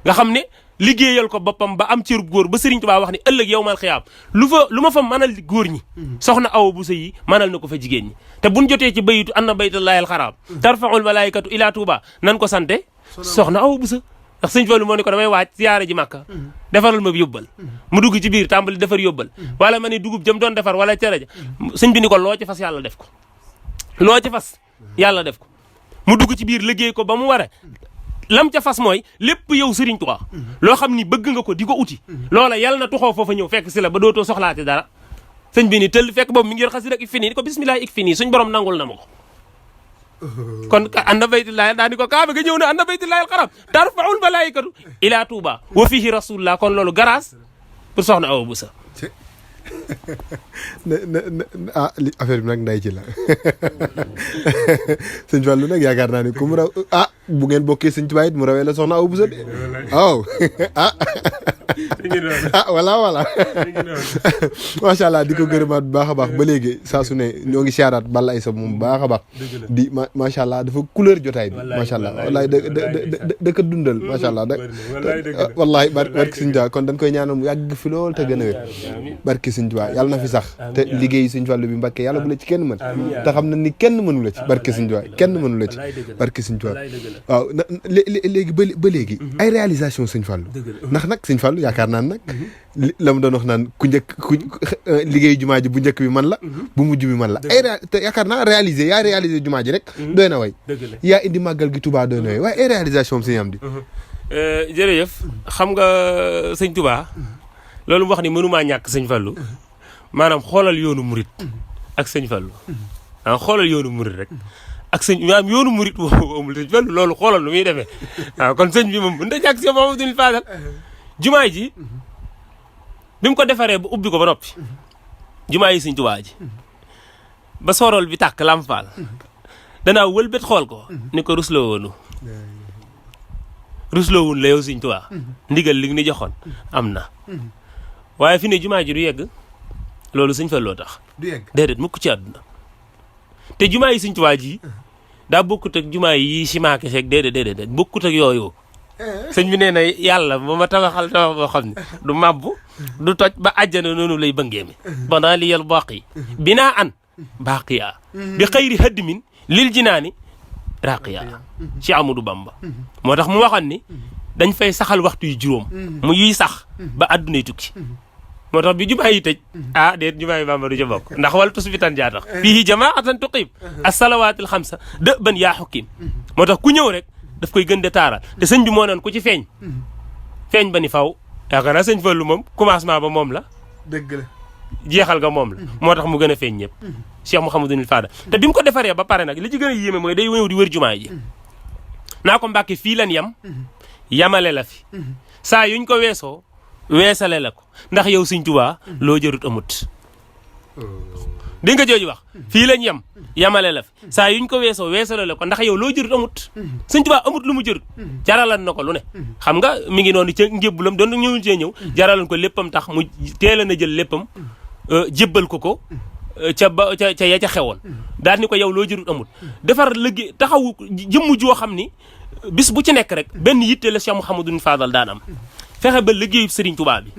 nga xam ne liggéeyal ko boppam ba am cërub góor ba Sëriñ Tuubaa wax ni ëllëg yawmal xiyaam lu ma fa mënal góor ñi soxna Awa Bousso yi mënal na ko fa jigéen ñi te buñ jotee ci bayitu anna baytullahi alxaraam tarfaul malaikatu ila Touba nan ko sante soxna Awa Bousso ndax sëñ Fallu moo ne ko damay waaj siyaare ji Màkka defaral ma yóbbal mu dugg ci biir tàmbali defar yóbbal wala ma ne dugub jëm doon defar wala cere ja sëñ bi ni ko loo ci fas yàlla def ko loo ci fas yàlla def ko mu dugg ci biir liggéey ko ba mu ware lam ca fas mooy lépp yow Sëriñ Tuubaa loo xam ni bëgg nga ko di ko uti loola yàlla na tuxoo foofa ñëw fekk si la ba dootoo soxlaati dara sëñ bi ni tëll fekk boobu mi ngi yor xasida ak ik fi nii ni ko bismillah ik fi nii suñ borom nangul na ma ko kon anna baytullahi daa ni ko kaaba ga ñëw na anna baytullahi alxaram tarfaul malaikatu ila Touba wa fihi rasulullah kon loolu grâce pour soxna Awa Bousso li affaire bi nag nday ci la sëñ Fallu nag yaakaar naa ni ku mu raw bu ngeen bokkee sëñ Tuubaa it mu rawee la soxna Awa Bousso de waaw voilà macha allah di ko gërëmaat bu baax a baax ba léegi saa su ne ñoo ngi siyaaraat Balla Aïssa moom bu baax a baax di macha allah dafa couleur jotaay bi macha allah wallaay da ko dundal macha allah wallaay barki sëñ Tuubaa kon dañ koy ñaanal mu yàgg fi lool te gën a wér barki sëñ Tuubaa yàlla na fi sax te liggéey sëñ Fallu bi Mbàkke yàlla bu la ci kenn mën te xam na ni kenn mënu la ci barki sëñ Tuubaa kenn mënu la ci barki sëñ Tuubaa waaw léegi ba léegi ay réalisation sëñ Fallu ndax nag sëñ Fallu yaakaar naan nag la mu doon wax naan ku liggéey jumaa ji bu njëkk bi man la bu mujj bi man la te yaakaar naa yaa réalisé jumaa ji rek doy na way yaa indi màggal gi Touba doy na way waaye ay réalisation am sëñ am di jërëjëf xam nga sëñ Touba loolu mu wax ni mënumaa ñàkk sëñ Fallu maanaam xoolal yoonu murit ak sëñ Fallu xoolal yoonu murit rek ak sëñ maanaam yoonu murit woowu amul sëñ Fallu loolu xoolal nu muy demee waaw kon sëñ bi moom mën da ñàkk si Mamadou Fadal jumaa ji bi mu ko defaree ba ubbi ko ba noppi jumaa yi sëñ Tuubaa ji ba sorol bi tàkk Lamp Fall danaa wëlbét xool ko ni ko rusloo woonu la yow sëñ Tuubaa ndigal li ni joxoon am na waaye fi ne jumaa ji du yegg loolu sëñ Falloo tax du yegg déedéet mukk ci àdduna te jumaa yi sëñ Tuubaa ji daa bokkut ak jumaa yi ciment kese déedéet bokkut ak yooyu sëñ bi nee na yàlla ba ma tabaxal tabax boo xam ne du mabbu du toj ba àjjana noonu lay bëngeeme banaa li yal baaqi binaa an baaqiya bi xayri haddimin lil jinaani raqiya ci Amadou Bamba moo tax mu waxoon ni dañ fay saxal waxtu yu juróom mu yuy sax ba àddunay tukki moo tax bi jumaa yi tëj déet jumaa yi Bamba du ca bokk ndax wala tus bi tan jaa tax fii jamaatan tuqim as-salawaatil xamsa dë ban yaa xukkim moo tax ku ñëw rek daf koy gën de taaral te sëñ bi moo noon ku ci feeñ ba ni faw yaakaar naa sëñ Fallu moom commencement ba moom la dëgg la jeexal nga moom la moo tax mu gën a feeñ ñëpp Cheikh Mouhamadou Fadal te bi mu ko defaree ba pare nag li ci gën a yéeme mooy day ñëw di wër jumaa ji naa ko Mbàkke fii lan yamale la fi saa yuñ ko weesoo weesale la ko ndax yow sëñ Tuubaa loo jërut amut dégg nga jooju wax fii lañ yamale la fi saa yuñ ko weesoo weesale la ko ndax yow loo jërut amut sëñ Tuubaa amut lu mu jërut jaralan na ko lu ne xam nga mi ngi noonu ca njébbulam doon ñëwul cee ñëw jaralan ko léppam tax mu teel a na jël léppam jébbal ko ca ya ca xewoon daal ni ko yow loo jërut amut defar liggéey taxawu jëmm joo xam ni bis bu ci nekk rek benn yitte la Cheikh Mouhamadou Fadal daan am fexe ba liggéeyu Sëriñ Tuubaa bi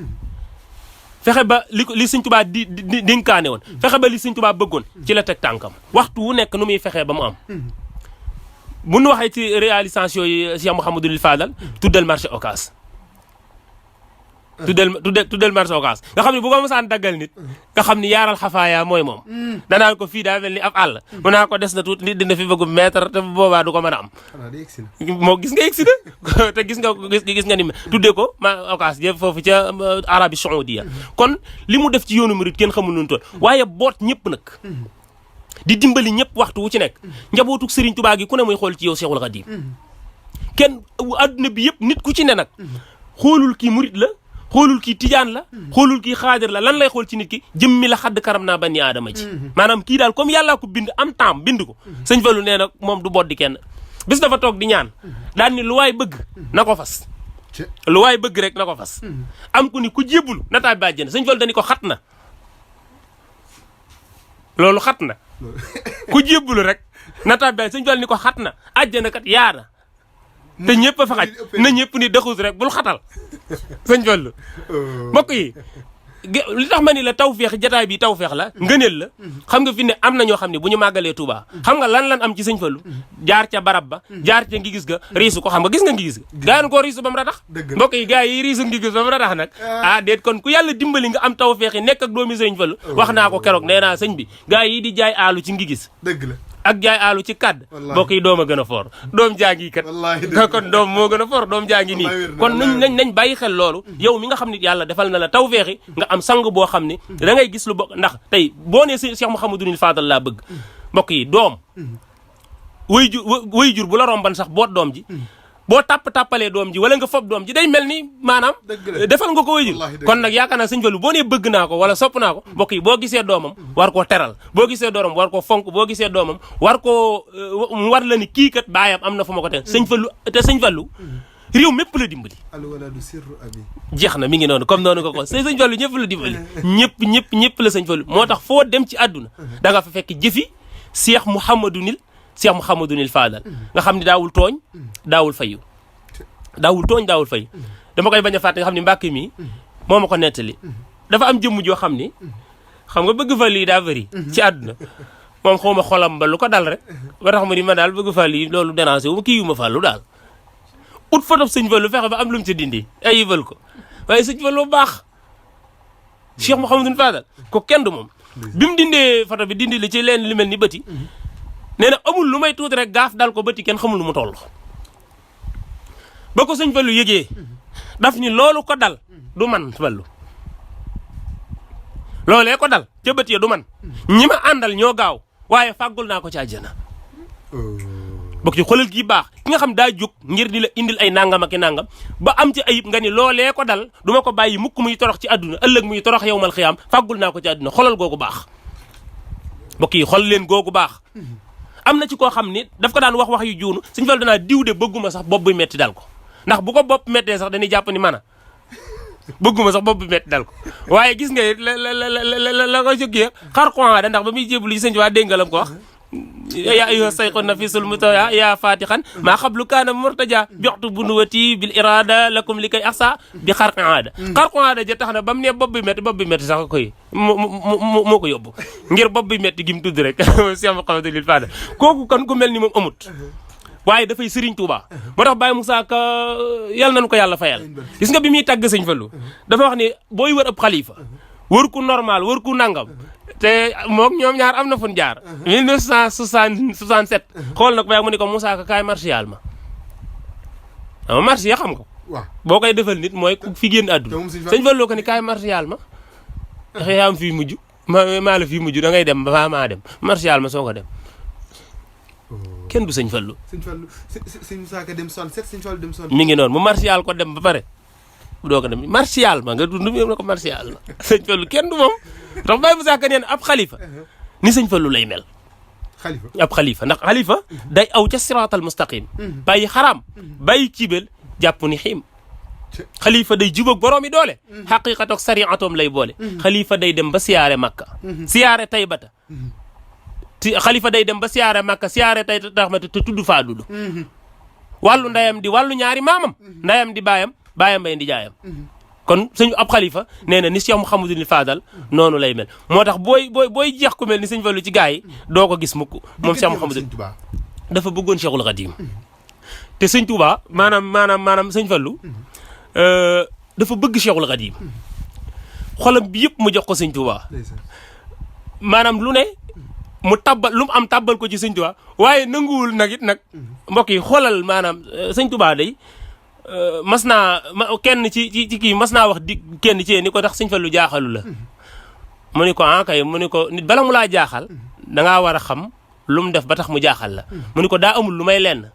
fexe ba li Sëriñ Tuubaa di dénkaane woon fexe ba li Sëriñ Tuubaa bëggoon ci la teg tànkam waxtu wu nekk nu muy fexee ba mu am bu nu waxee ci réalisation yi Cheikh Mouhamadou Fadal tuddal marché Ocass tuddal marché Ocass nga xam ne bu ko mosaan daggal nit nga xam ni yaaral xafaaya mooy moom danaan ko fii daa mel ni ab àll mu naa ko des na tuuti nit dina fi bëgg mètre te bu boobaa du ko mën a am moo gis nga yegsi na te gis nga ni tuddee ko ma Ocass jëf foofu ca Arabie Saoudia kon li mu def ci yoonu murid kenn xamul nu toll waaye boot ñëpp nag di dimbali ñëpp waxtu wu ci nekk njabootuk Serigne Touba gi ku ne muy xool ci yow Cheikhul Khadim kenn adduna bi yëpp nit ku ci ne nag xoolul kii murid la xoolul kii tijaan la xoolul kii xaadir la lan lay xool ci nit ki jëmmi la xadd karam naa bani aadama ji maanaam kii daal comme yàllaa ko bind am temps bind ko sëñ Fallu nee na moom du boddi kenn bis dafa toog di ñaan daan ni lu waay bëgg na ko fas lu waay bëgg rek na ko fas am ku ni ku jébbul na taa bi àjjana sëñ Fallu dañu ko xat na loolu xat na ku jébbul rek na tàbbi sëñ Fallu ni ko xat na àjjana kat yaana te ñëpp a fa xaj na ñëpp ni dëxus rek bul xatal sëñ Fallu mbokk yi li tax ma ni la tawfeex jataay bi tawfeex la ngëneel la xam nga fi ne am na ñoo xam ne bu ñu màggalee Touba xam nga lan am ci sëñ Fallu jaar ca barab ba jaar ca ngi gis ga riisu ko xam nga gis nga ngi gis ga gaa yi koo riisu ba mu ratax mbokk yi gaa yi riisu ngi gis ba mu ratax nag déet kon ku yàlla dimbali nga am tawfeex yi nekk ak doomi sëñ Fallu wax naa ko keroog nee naa sëñ bi gaa yi di jaay aalu ci ngi gis dëgg la ak jaay aalu ci kàdd mbokk yi doom a gën a foor doom jaa ngi kat kon doom moo gën a foor doom jaa ngi nii kon nañ bàyyi xel loolu yow mi nga xam ne yàlla defal na la tawfeexi nga am sang boo xam ne da ngay gis lu bokk ndax tey boo nee Cheikh Mouhamadoul Fadal laa bëgg mbokk yi doom way jur bu la romban sax boot doom ji boo tàppalee doom ji wala nga fob doom ji day mel ni maanaam defal nga ko way jur kon nag yaakaar naa sëñ Fallu boo nee bëgg naa ko wala sopp naa ko mbokk yi boo gisee doomam war koo teral boo gisee doomam war koo fonk boo gisee doomam war koo war la ni kii kat baayam am na fu ma ko teg sëñ Fallu te sëñ Fallu réew mépp la dimbali jeex na mi ngi noonu comme noonu nga ko sëñ Fallu ñëpp la dimbali ñëpp la sëñ Fallu moo tax foo dem ci àdduna da nga fa fekk jëfi Cheikh Mouhamadoul Fadal nga xam ne daawul tooñ daawul fayu dama koy bañ a fàtte nga xam ne mbàkk mi moo ma ko nettali dafa am jëmm joo xam ni xam nga bëgg fa lii daa bëri ci àdduna moom xaw ma xolam ba lu ko dal rek ba tax ma ni ma daal bëgg fa lii loolu déranger wu ma kii yu ma fàllu daal ut photo sëñ Fallu fexe ba am lu mu ci dindi ay yëfal ko waaye sëñ Fallu baax Cheikh Mouhamadoul Fadal ko kenn du moom bi mu dindee photo bi dindi li ci leen li mel ni bëti nee na amul lu may tuuti rek gaaf dal ko bëti kenn xamul lu mu toll ba ko sëñ Fallu yëgee daf ni loolu ko dal du man Fallu loolee ko dal ca bët ya du man ñi ma àndal ñoo gaaw waaye fàggul naa ko ci àjjana bokk ci xoolal gi baax ki nga xam daa jóg ngir di la indil ay nangam ak i nangam ba am ci ayib nga ni loolee ko dal du ma ko bàyyi mukk muy torox ci àdduna ëllëg muy torox yowmal xiyaam fàggul naa ko ci àdduna xoolal googu baax bokk yi xool leen googu baax am na ci koo xam ni daf ko daan wax yu juunu sëñ Fallu danaa diw de bëgguma sax bopp bi metti dal ko ndax bu ko bopp mettee sax dañuy jàpp ni man bëgguma sax bopp bi metti dal ko waaye gis nga la ko jógee xar da ndax ba muy jébbalu ci sëñ waa déngalam ko wax yaa ayyuha sayqun nafisul mutaya yaa fatixan maa xablu kaana murtaja bioxtu bunuwati bil irada lakum li kay axsa bi xarqi aada ja tax na ba mu ne bopp bi metti sax koy moo ko yóbbu ngir bopp bi metti gi mu tudd rek Cheikh Mouhamadoul Fadal kooku kon ku mel ni moom amut waaye dafay Serigne Touba moo tax Baye Moussa Ka yal nañu ko yàlla fayal gis nga bi muy tàgg sëñ Fallu dafa wax ni booy wër ab xalifa wër ku normal wër ku nangam te moom ñoom ñaar am na fu ñu jaar 1967 xool nag ba mu ni ko Moussa Ka kaay martial ma martial xam nga waaw boo koy defal nit mooy ku fi génn àdduna sëñ Fallu ko ni kaay martial ma ndax yaa am fii mujj maa la fii mujj da ngay dem ba maa dem martial ma soo ko dem kenn du sëñ Fallu sëñ Moussa Ka dem 67 sëñ Fallu dem 67 mi ngi noonu mu martial ko dem ba pare doo ko dem martial ma nga dund mu ne ko martial ma sëñ Fallu kenn du moom tax Baye Moussa Ka neen ab xalifa ni sëñ Fallu lay mel ab xalifa ndax xalifa day aw ca siraatal mustaqim bàyyi xaraam bàyyi ciibel jàpp ni xiim xalifa day jubóog boroomi doole xaqiqatoog sariatoom lay boole xalifa day dem ba siyaare Makka siyaare Taybata xalifa day dem ba siyaare Makka siyaare tay taxmate te tudd faa dudu wàllu ndayam di wàllu ñaari maamam ndayam di baayam bay di jaayam kon sëñ ab xalifa nee na ni Cheikh Mouhamadoul Fadal noonu lay mel moo tax booy jeex ku mel ni sëñ Fallu ci gaa yi doo ko gis mukk moom Cheikh Mouhamadoul dafa bëggoon Cheikhul Khadim te sëñ Touba maanaam sëñ Fallu dafa bëgg Cheikhul Khadim xolam bi yëpp mu jox ko sëñ Touba maanaam lu ne mu tabbal lu mu am tabbal ko ci sëñ Touba waaye nanguwul nag it nag mbokk yi xoolal maanaam sëñ Touba day mas naa kenn ci kii mas naa wax di kenn ci ni ko tax sëñ Fallu jaaxalu la mu ni ko kay mu ni ko nit bala mu laa jaaxal dangaa war a xam lu mu def ba tax mu jaaxal la mu ni ko daa amul lu may lenn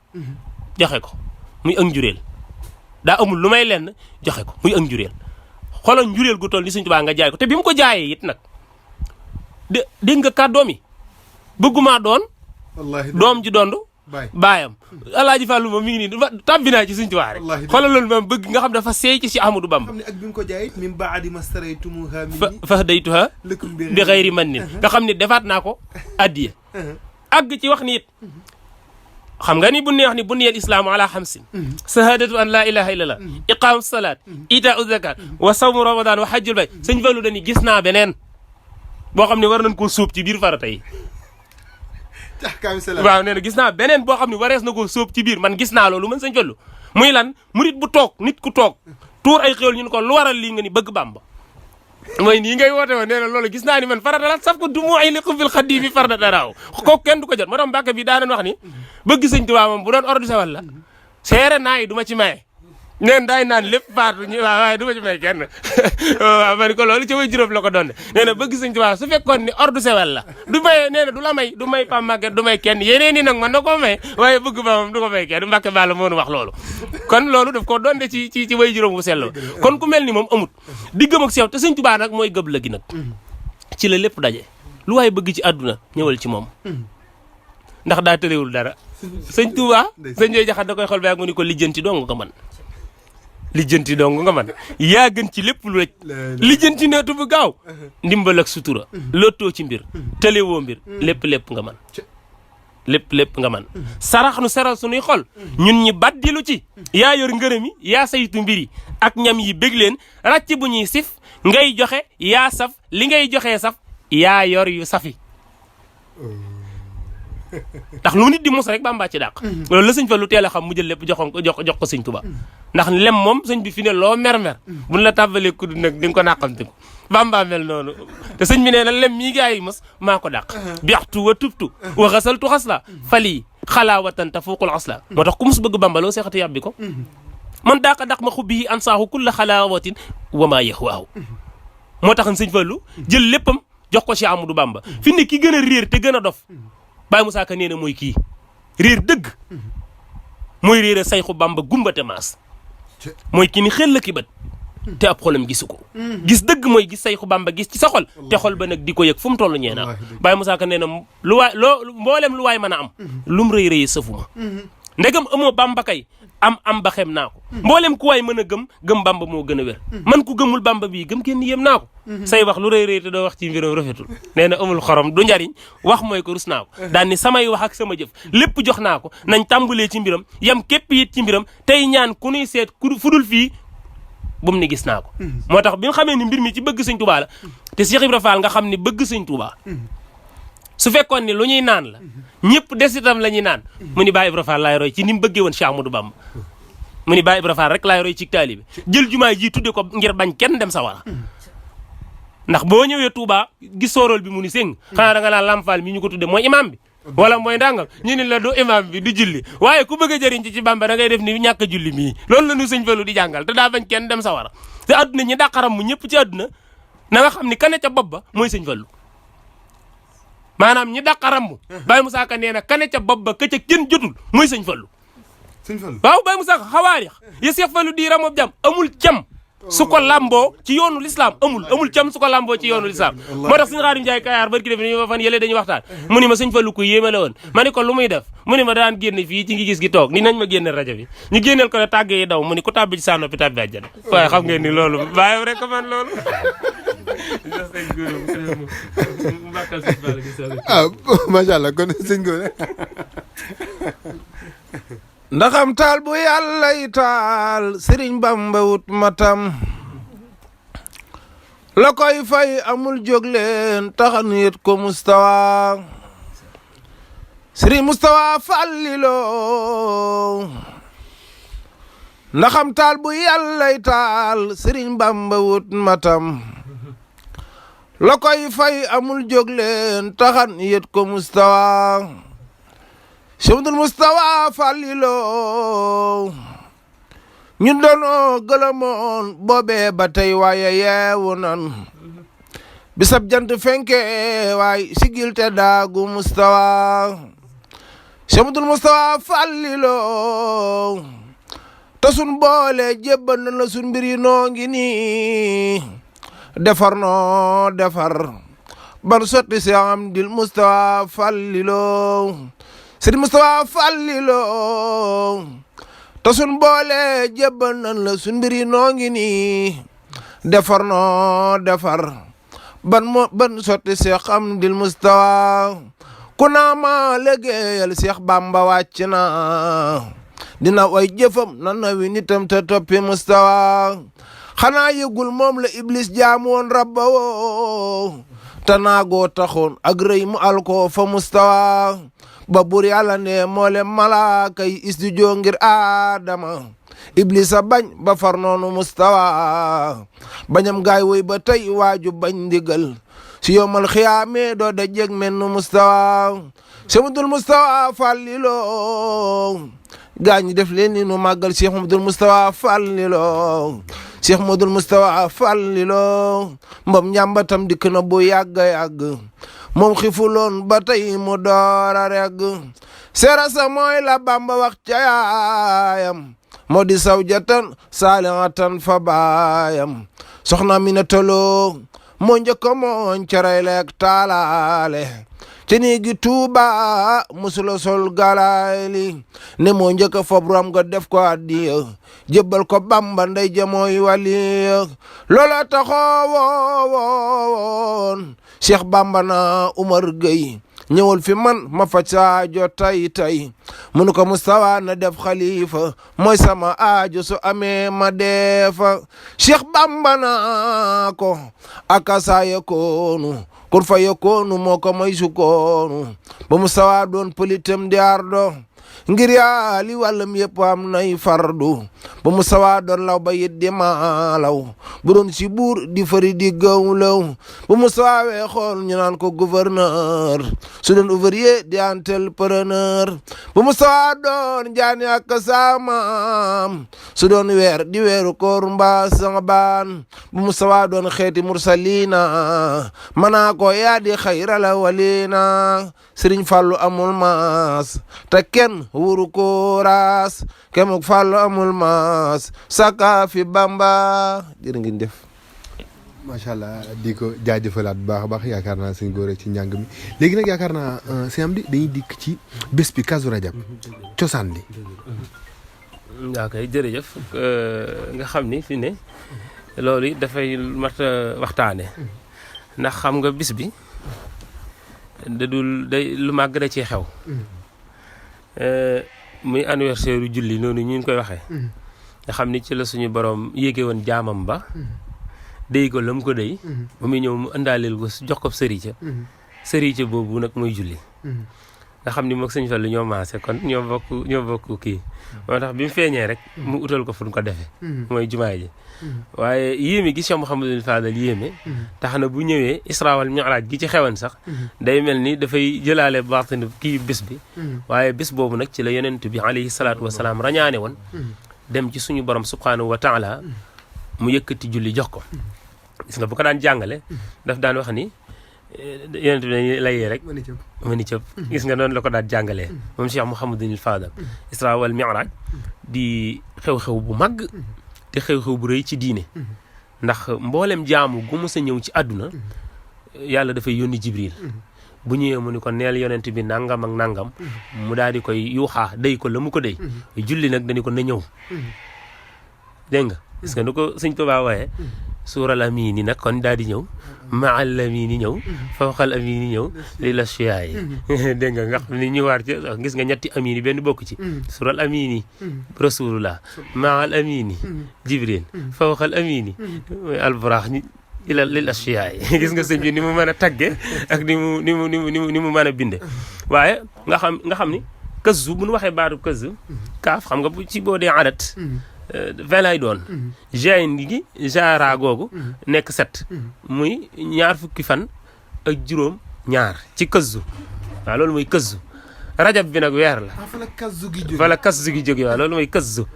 joxe ko muy ak njureel daa amul lu may lenn joxe ko muy ak njureel xoolal njureel gu toll ni sëñ Touba nga jaay ko te bi mu ko jaayee it nag dégg nga kàddoom yi bëgguma doon doom ji dondu baayam Alaaji Fallu moom mi ngi nii tàbbi naa ci Sëñ Tuubaa rek xoolal loolu moom bëgg nga xam dafa seey ci si Ahmadou Bamba xam ne ak bi mu ko jaay min baadi mastaraytumuha fa daytuha bi xayri man nin nga xam ne defaat naa ko addiya àgg ci wax ni it xam nga ni bu neex ni buniyal islaamu ala xamsin shahadatu an laa ilaha illallah iqaamu salaat itaau zakat wa sawmu ramadan wa hajjul bayt sëñ Fallu dañi gis naa beneen boo xam ne war nañ koo sóob ci biir farata yi waaw nee na gis naa beneen boo xam ne warees na koo sóob ci biir man gis naa loolu man sëñ Fallu muy lan murit bu toog nit ku toog tuur ay xéwal ñu ne ko lu waral lii nga ni bëgg Bàmba mooy nii ngay woote woon nee na loolu gis naa ni man farata la saf ko du mu ay li xubbil xaddi bi farata daraaw kooku kenn du ko jot moo tax Mbàkke bi daa doon wax ni bëgg sëñ Tuubaa moom bu doon ordre sawal la seere naa yi du ma ci maye neen daay naan lépp faatu ñu waaye du ma ci may kenn waaw ma ni ko loolu ci way juróom la ko doon nee na bëgg sëñ Tuubaa su fekkoon ni ordre sewel la du may nee na du la may du may Pam Maguette du may kenn yeneen ni nag man na ko may waaye bëgg ba moom du ko may kenn Mbàkke Balla moo nu wax loolu kon loolu daf ko doon de ci way juróom wu sell kon ku mel ni moom amut diggam ak sew te sëñ Tuubaa nag mooy gëb la gi nag ci la lépp daje lu waaye bëgg ci àdduna ñëwal ci moom ndax daa tëréwul dara sëñ Tuubaa sëñ Jooy Jaxate da koy xool ba yàgg mu ni ko lijjanti dong nga man lijjanti dong nga man yaa gën ci lépp lu rëcc lijjanti neetu bu gaaw ndimbal ak sutura lottoo ci mbir tëlewoo mbir lépp nga man lépp nga man sarax nu seral sunuy xol ñun ñi baddilu ci yaa yor ngërëm yi yaa saytu mbir yi ak ñam yi bég leen ràcc bu ñuy sif ngay joxe yaa saf li ngay joxee saf yaa yor yu safi ndax lu nit di mos rek Bàmba ci dàq loolu la sëñ Fallu teel a xam mu jël lépp jox ko sëñ Tuubaa ndax lem moom sëñ bi fi ne loo mer buñ la tàbbalee kudd nag di nga ko naqamti ko Bàmba mel noonu te sëñ bi nee na lem mii gaa yi mos maa ko dàq biaxtu wa tubtu wa xasaltu xasla fali xalaawatan tafuuqul asla moo tax ku mos bëgg Bàmba loo seexati yàbbi ko man daaka daq ma xubbi ansaahu kulla xalaawatin wa maa yahwaahu moo tax sëñ Fallu jël léppam jox ko Cheikh Amadou Bamba fi ne ki gën a réer te gën a dof Baye Moussa Ka nee na mooy kii réer dëgg mooy réer a sayxu Bamba gumbate maas mooy ki ni xel la ki bët te ab xolam gisu ko gis dëgg mooy gis sayxu Bamba gis ci sa xol te xol ba nag di ko yëg fu mu toll ñee naa Baye Moussa Ka nee na mboolem lu waay mën a am lum rëy rëy sëfuma ndegam amoo Bamba kay am ba xem naa ko mboolem ku waay mën a gëm Bamba moo gën a wér man ku gëmul Bamba bii gëm kenn yéem naa ko say wax lu rëy rëy te doo wax ci mbiram rafetul nee na amul xorom du njariñ wax mooy ko rus naa ko daan ni samay wax ak sama jëf lépp jox naa ko nañ tàmbalee ci mbiram yam képp it ci mbiram tey ñaan ku nuy seet fudul fii bu mu ni gis naa ko moo tax bi nga xamee ni mbir mi ci bëgg sëñ Tuubaa la te Cheikh Ibra Fall nga xam ni bëgg sëñ Tuubaa su fekkoon ni lu ñuy naan la ñëpp des itam la ñuy naan mu ni Baye Ibra Fall laay roy ci ni mu bëggee woon Cheikh Amadou Bamba mu ni Baye Ibra Fall rek laay roy ci taalibe jël jumaa ji tudde ko ngir bañ kenn dem sawara ndax boo ñëwee Touba gis soorool bi mu ni sëng xanaa da nga naan Lam Fall mi ñu ko tudde mooy imam bi wala mooy ndàngam ñu ni la du imam bi du julli waaye ku bëgg a jëriñ ci Bamba da ngay def ni ñàkk a julli mii loolu la ñu sëñ Fallu di jàngal te daa bañ kenn dem sawara te adduna ñi dàqaram mu ñëpp ci adduna na nga xam ni kane ca bopp ba mooy sëñ Fallu maanaam ñi dàqaram mu Baye Moussa Ka nee na kane ca bopp ba ka ca kenn jotul mooy sëñ Fallu waaw Baye Moussa Ka xawaarix ya Cheikh Fallu di ramob jam amul cam su ko lamboo ci yoonu l'islam amul cam su ko lamboo ci yoonu l'islam moo tax suñu Xaadim Njaay Kayaar barki def ni ma fan yële dañuy waxtaan mu ni ma sëñ Fallu ko yéeme la woon ma ni ko lu muy def mu ni ma daan génn fii ci ngi gis gi toog ni nañ ma génneel rajo bi ñu génneel ko ne tàgg yi daw mu ni ku tàbbi ci saa noppi tàbbi àjjana waaye xam ngeen ni loolu bàyyi rek ko man loolu macha allah kon sëñ Gora ndaxam taal bu yàllay taal Sëriñ Bamba wut matam la koy fay amul jóg leen taxan yet ko Mustafa Sëriñ Mustafa Fallilo ndaxam taal bu yàllay taal Sëriñ Bamba wut matam la koy fay amul jóg leen taxan yet ko Mustafa Sëriñ Mustafa Fallilo ñun doonoo gëlëmoon boobee ba tey waaye yeewu nan bisab jant fenke waay sigil te daagu Mustafa Sëriñ Mustafa Fallilo te sun boole jébbal na la sun mbir yi noo ngi nii defar noo defar ban sotti si Amdil Mustafa Fallilo Sëriñ Mustafa Fallilo te sun boole jébbal nan la sun mbir yi noo ngi nii defar noo defar ban sotti Seex Amdil Mustafa ku naa ma liggéeyal Seex Bamba wàcc na dina way jëfam na nawi nitam te toppi mustawa xanaa yëgul moom la iblis jaamu woon rabba woo te naagoo taxoon ak rëy mu alko fa mustawa ba bur yàlla ne moole malaaka yi istudio ngir aadama iblis a bañ ba far noonu mustawa bañam gaay woy ba tey waaju bañ ndigal si yomal xiyaame doo da jeg menn mustawa semadul mustawa fàlliloo gaañ def leen ni nu màggal Cheikh Mamadou Moustapha fàlliloo Cheikh Mamadou Moustapha fàlliloo mbam njàmbatam dikk na bu yàgg moom xifuloon ba tey mu door a regg sera sa mooy la Bamba wax ca yaayam moo di sawjatan saalihatan fa baayam soxna Aminata Lo moo njëkk mooñ caray leeg taalaale ci néegi Tuuba musula sol galaali ne moo njëkk fob ram nga def ko addiya jébbal ko Bamba ndey jamooy waliya loola taxawoon Cheikh Bamba na Umar Gueye ñëwal fi man ma faj sa aajo tay munu ko Moustapha na def xalifa mooy sama aajo su amee ma defa Cheikh Bamba na ko akasa yakoonu kun fa yakoonu moo ko may sukoonu ba Moustapha doon pëlitam di ardo ngir yaali wàllam yëpp am nay fardu ba Moustapha doon law ba yit di maalaw bu doon si buur di fari di gawlaw ba Moustapha weexoon ñu naan ko gouverneur su doon ouvrier di entrepreneur ba Moustapha doon jaani ak saamaam su doon weer di weeru koor mbaa sama baan ba Moustapha doon xeeti mursalina manaa ko yaa di xayral awwalina Sëriñ Fallu amul maas te kenn wuru ko raas kemuk Fallu amul maas saka fi Bamba jërë ngeen def. macha allah di ko jaajëfalaat bu baax a baax yaakaar naa sëñ Gora ci njàng mi léegi nag yaakaar naa sëñ Amdi dañuy dikk ci bés bi Kazu Rajab cosaan li. waaw kay jërëjëf nga xam ni fi ne loolu it dafay mat a waxtaane ndax xam nga bis bi day lu màgg da ci xew muy anniversaire u julli noonu ñu koy waxee nga xam ni ci la suñu borom yéege woon jaamam ba déy ko la mu ko déy ba muy ñëw mu indaaleel ko jox ko sërica boobu nag muy julli nga xam ni moog sëñ Fallu ñoo maase kon ñoo bokk kii moo tax bi mu feeñee rek mu utal ko fu mu ko defee mooy jumaa ji waaye yéeme gi Cheikh Mouhamadul Fadal yéeme tax na bu ñëwee Isra wal Mi'raj gi ci xewan sax day mel ni dafay jëlaale baatin kii bés bi waaye bés boobu nag ci la yonent bi alayhi salaatu wasalaam rañaane woon dem ci suñu borom subhanahu wa taala mu yëkkati julli jox ko gis nga bu ko daan jàngale daf daan wax ni yonent bi dañuy layee rek ma ni cëpp gis nga noonu la ko daan jàngalee moom Cheikh Mouhamadul Fadal Isra wal Mi'raj di xew-xew bu mag te xew-xew bu rëy ci diine ndax mboolem jaamu gu mës a ñëw ci àdduna yàlla dafay yónni Jibril bu ñëwee mu ni ko neel yonent bi nangam ak nangam mu daal di koy yuuxaa day ko la mu ko day julli nag dañu ko na ñëw dégg nga gis nga nu ko sëñ Tuubaa waaye suural amiini nag kon daal di ñëw maal amiini ñëw fawqal amiini ñëw li la siyaay dégg nga xam ni ñu waar ci gis nga ñetti amiini benn bokk ci suural amiini rasulullah maal amiini jibril fawqal amiini alburaax ila lil ashiyaay gis nga sëñ bi ni mu mën a tagge ak ni mu mën a binde waaye nga xam ni këzu bu nu waxee baatu këzu kaaf xam nga bu ci boo dee adat 20 lay doon jayn gi jara googu nekk 7 muy ñaar fukki fan ak juróom ñaar ci këzu waaw loolu mooy këzu rajab bi nag weer la fa la kazu gi jóge waaw loolu mooy këzu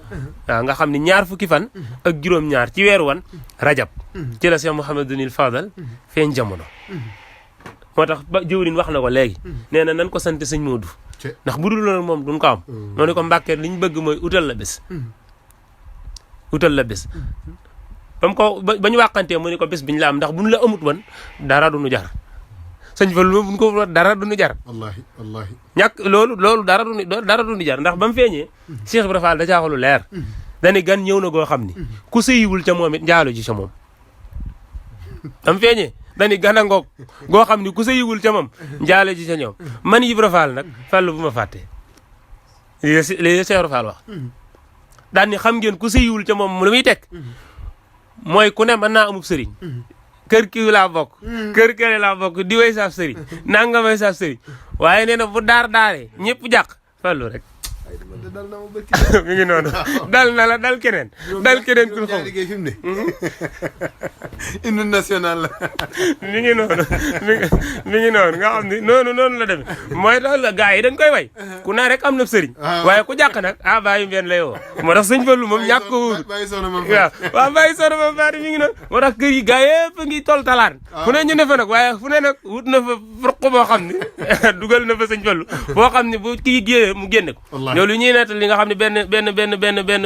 waaw nga xam ne ñaar fukki fan ak juróom ñaar ci weer wan rajab ci la Cheikh Mouhamadul Fadal feeñ jamono moo tax ba jëwriñ wax na ko léegi nee na nan ko sant sëñ Moodu ndax bu dul loolu moom duñ ko am moo ne ko Mbàkke li ñu bëgg mooy utal la bés ba mu ko ba ñu wàqantee mu ne ko bés bi ñu la am ndax buñ la amut woon dara du nu jar sëñ Fallu moom buñ ko dara du nu jar wallaahi ñàkk loolu dara du nu jar ndax ba mu feeñee Cheikh Ibra Fall da caaxalu leer dani gan ñëw na goo xam ni ku sëyiwul ca moom it njaalo ji ca moom ba mu feeñee dañuy gana ngoog goo xam ni ku sa yiwul ca moom njaale ji ca ñoom man Ibra Fall nag Fallu bu ma fàttee li Cheikh Ibra Fall wax daan ni xam ngeen ku sa yiwul ca moom lu muy teg mooy ku ne mën naa amub sëriñ kër kii laa bokk kër kële laa bokk di way saaf sëriñ nanga may saaf sëriñ waaye nee na bu daaree ñëpp jàq Fallu rek mi ngi noonu dal na la dal keneen ku xam liggéey fi mu ne hymne national la mi ngi noonu nga xam ni noonu la demee mooy tax la gars yi dañ koy way ku naa rek am na sëriñ waaye ku jàq nag bàyyi mbeen lay woo moo tax sëñ Fallu moom ñàkk ko wóor waaw bàyyi soxna moom faati mi ngi noonu moo tax kër yi gars yëpp ngi tol talaan fu ne ñu ne fa nag waaye fu ne nag wut na fa ruq boo xam ni dugal na fa sëñ Fallu boo xam ni bu kii génnee mu génne ko loolu ñuy nettal li nga xam ne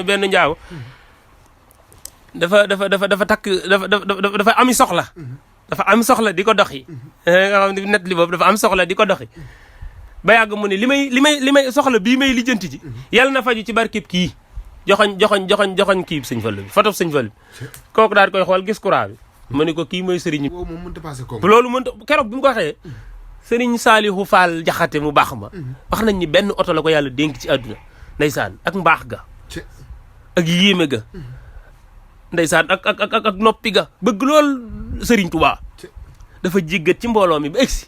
benn njaaw dafa takk dafa am soxla dafa am soxla di ko doxi nga xam ne net li boobu dafa am soxla di ko doxi ba yàgg mu ne li may soxla bii may lijjanti ji yàlla na faju ci barkeb kii joxoñ kii sëñ Fallu bi foto sëñ Fallu bi kooku daal koy xool gis courant bi ma ne ko kii mooy sëriñ loolu mënta keroog bi mu ko waxee sëriñ Saalihu Fall Jaxate mu baax ma wax nañ ni benn oto la ko yàlla dénk ci àdduna ndeysaan ak mbaax ga ak yéeme ga ndeysaan ak noppi ga bëgg lool sëriñ Touba dafa jéggat ci mbooloo mi ba egsi